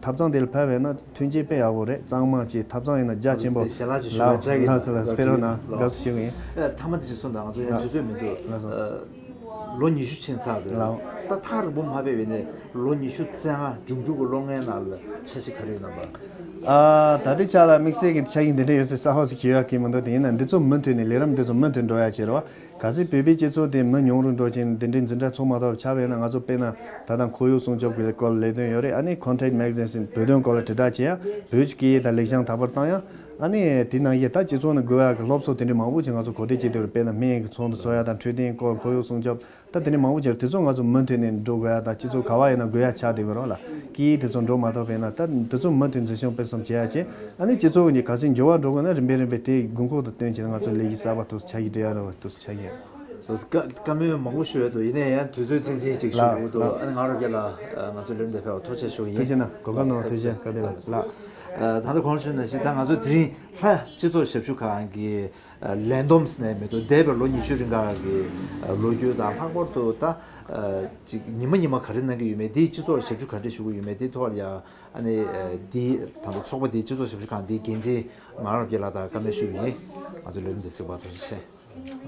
ཐབ་ཚང་དེ་ལ་ཕེབས་པ་ཡིན་ན་མཐུན་རྐྱེན་དཔེ་ཡག་པོ་རེད། གཙང་མ་བྱས། ཐབ་ཚང་ཡིན་ན་རྒྱ་ཆེན་པོ། དེ་ཞལ་ལག་ཅིག་ཞུ་བ་ལགས་ལགས་སོ་ལགས་སོ། སྤེལ་རོགས་གནང་། དགའ་བསུ་ཞུ་གི་ཡིན། ཨ་མཐའ་མ་དེ་ཅིག་གསུངས་དང་། ང་ཚོ་ཡང་དུས་ཚོད་མི་འདུག་ལགས་སོ། ཨ་ལོ་ཉི་ཤུ་ཕྱིན་ཚར་འདུག་ལགས། ད་ཐག་རིང་པོ་མ་ཕེབས་པའི་ནས་ལོ་ཉི་ཤུ་རྩ་ལྔ་འབྱུང་འགྱུར་གྱི་ལོ་ལྔའི་ནང་ལ་འཆར་གཞི་ག་རེ་ཡོད་ན་པ། ཨ་ད་ལྟའི་ཆ་ལ་དམིགས་བསལ་གྱི་འཆར་གཞི་འདི་འདྲ་ཡོད་ཟེར་གསལ་པོ་ཞིག་ཞུ་ཡག་གི་མི་འདུག་དེ་ཡིན་ན་འདི་ཚོ་མུ་མཐུད་ནས་ལས་རིམ་འདི་ཚོ་མུ་མཐུད་འགྲོ་ཡག་བྱེད་རོགས། གལ་སྲིད་བོད་པའི་སྤྱི་ཚོགས་དེ་མི་ཉུང་རུ་འགྲོ་ཅིང་དེ་འདྲའི་འཛིན་གྲྭ་ཚོགས་མ་ཐུབ་ཆགས་པ་ཡིན་ན། ང་ཚོ་དཔེར་ན་ད་ལྟ་ཁོར་ཡུག་སྲུང་སྐྱོབ་ཀྱི་སྐོར་ལ་ལས་དོན་ཡོད་རེད། ཨ་ནི་Contact Magazine་ཟེར་བོད་དོན་སྐོར་ལ་དྲིལ་བསྒྲགས་བྱེད་ཡ། བོད་ཀྱི་སྐད་ཡིག་དང་ལེགས་བྱང་དར་སྤེལ་བཏང་ཡ། ཨ་ནི་དེ་ནང་བཞིན་ད་སྤྱི་ཚོགས་ནང་དགོས་ཡ་གི་སློབ་གསོ་དེ་འདྲའི་མང་པོ་ཞིག་ང་ཚོ་གོ་སྒྲིག་བྱེད་དུ་རེད། དཔེར་ན་སྨན་གྱི་ཚོགས་འདུ་ཚོགས་ཡ་དང་འཕྲོད་བསྟེན་སྐོར་ཁོར་ཡུག་སྲུང་སྐྱོབ། ད་དེ་འདྲའི་མང་པོ་ཅིག་རེད། དེ་ཚོ་ང་ཚོ་མུ་མཐུད་ནས་འགྲོ་དགོས་ཡ་དང་། སྤྱི་ཚོགས་ག་བ་ཡིན་ན་དགོས་ཡ་ཆགས་བསྡད་ཀྱི་རེད་ལ། སྐད་ཡིག་དེ་ཚོ་འགྲོ་མ་ཐུབ་པ་ཡིན་ན། ད་དེ་ཚོ་མུ་མཐུད་འཛིན་སྐྱོང་སྤེལ་གསུམ་བྱེད་ཡ་བྱས། ཨ་ནི་སྤྱི་ཚོགས་ཀྱི་གལ་སྲིད་འགྱུར་བ་འགྲོ་དགོས་ན་རིམ་པས་རིམ་པས་དེ་དགོས་མཁོ་དང་བསྟུན་བྱས་ནས་ང་ཚོ་ལས་གཞི་གསར་པ་དེ་ཚོ་ཆགས་ཀྱི་འགྲོ་ཡ་རེད་བ། དེ་ཚོ་ཆགས་ཀྱི་ཡོད། བཀའ་བཀའ་མོལ་མང་པོ་ཞུ་ཡོད་འདུག་ཡིན་ན་ཡང་དུས་ཚོད་ཚུན་ཚོད་ཅིག་ཞུ་ལགས་དགོས་འདུག་ལགས། ཨ་ནི་ང་རང་སྒེར་ལ་ང་ཚོ་ལས་རིམ་འདིར་ཕེབས་པར་ཐུགས་རྗེ་ཆེ་ཞུ་གི་ཡིན། ཐུགས་རྗེ་གནང་། གོ་སྐབས་གནང་བ་ཐུགས་རྗེ་ཆེ། བཀའ་དྲིན་ལགས། ལགས། ད་ལྟ་གོང་ཞུས་ནང་བཞིན་ད་ང་ཚོ་དེ་རིང་ལྷ་སྤྱི་ཚོགས་ཞབས་ཞུ་ཁང་གི་ལས་བསྡོམས་ནས་མི་འདུག་འདས་པའི་ལོ་ཉི་ཤུ་རིང་ག་གི་ལོ་རྒྱུས་དང་། ལྷག་པར་དུ་ད་ཅིག་ཉི་མ་ཉི་མ་ག་རེ་གནང་གི་ཡོད་མེད། དེའི་སྤྱི་ཚོགས་ཞབས་ཞུ་ག་འདྲ་ཞུ་གི་ཡོད་མེད། དེའི་ཐོག་ལ་ཡ་ཨ་ནི་དེའི་ད་ལྟ་ཚོགས་པ་དེའི་སྤྱི་ཚོགས་ཞབས་ཞུ་ཁང་དེའི་འགན་འཛིན་ངག་དབང་རབ་རྒྱས་ལགས་དང་བཀའ་མོལ་ཞུ་གི་ཡིན། ང་ཚོ་ལས་རིམ་འདི་གཟིགས་པར་ཐུགས་རྗེ་ཆེ།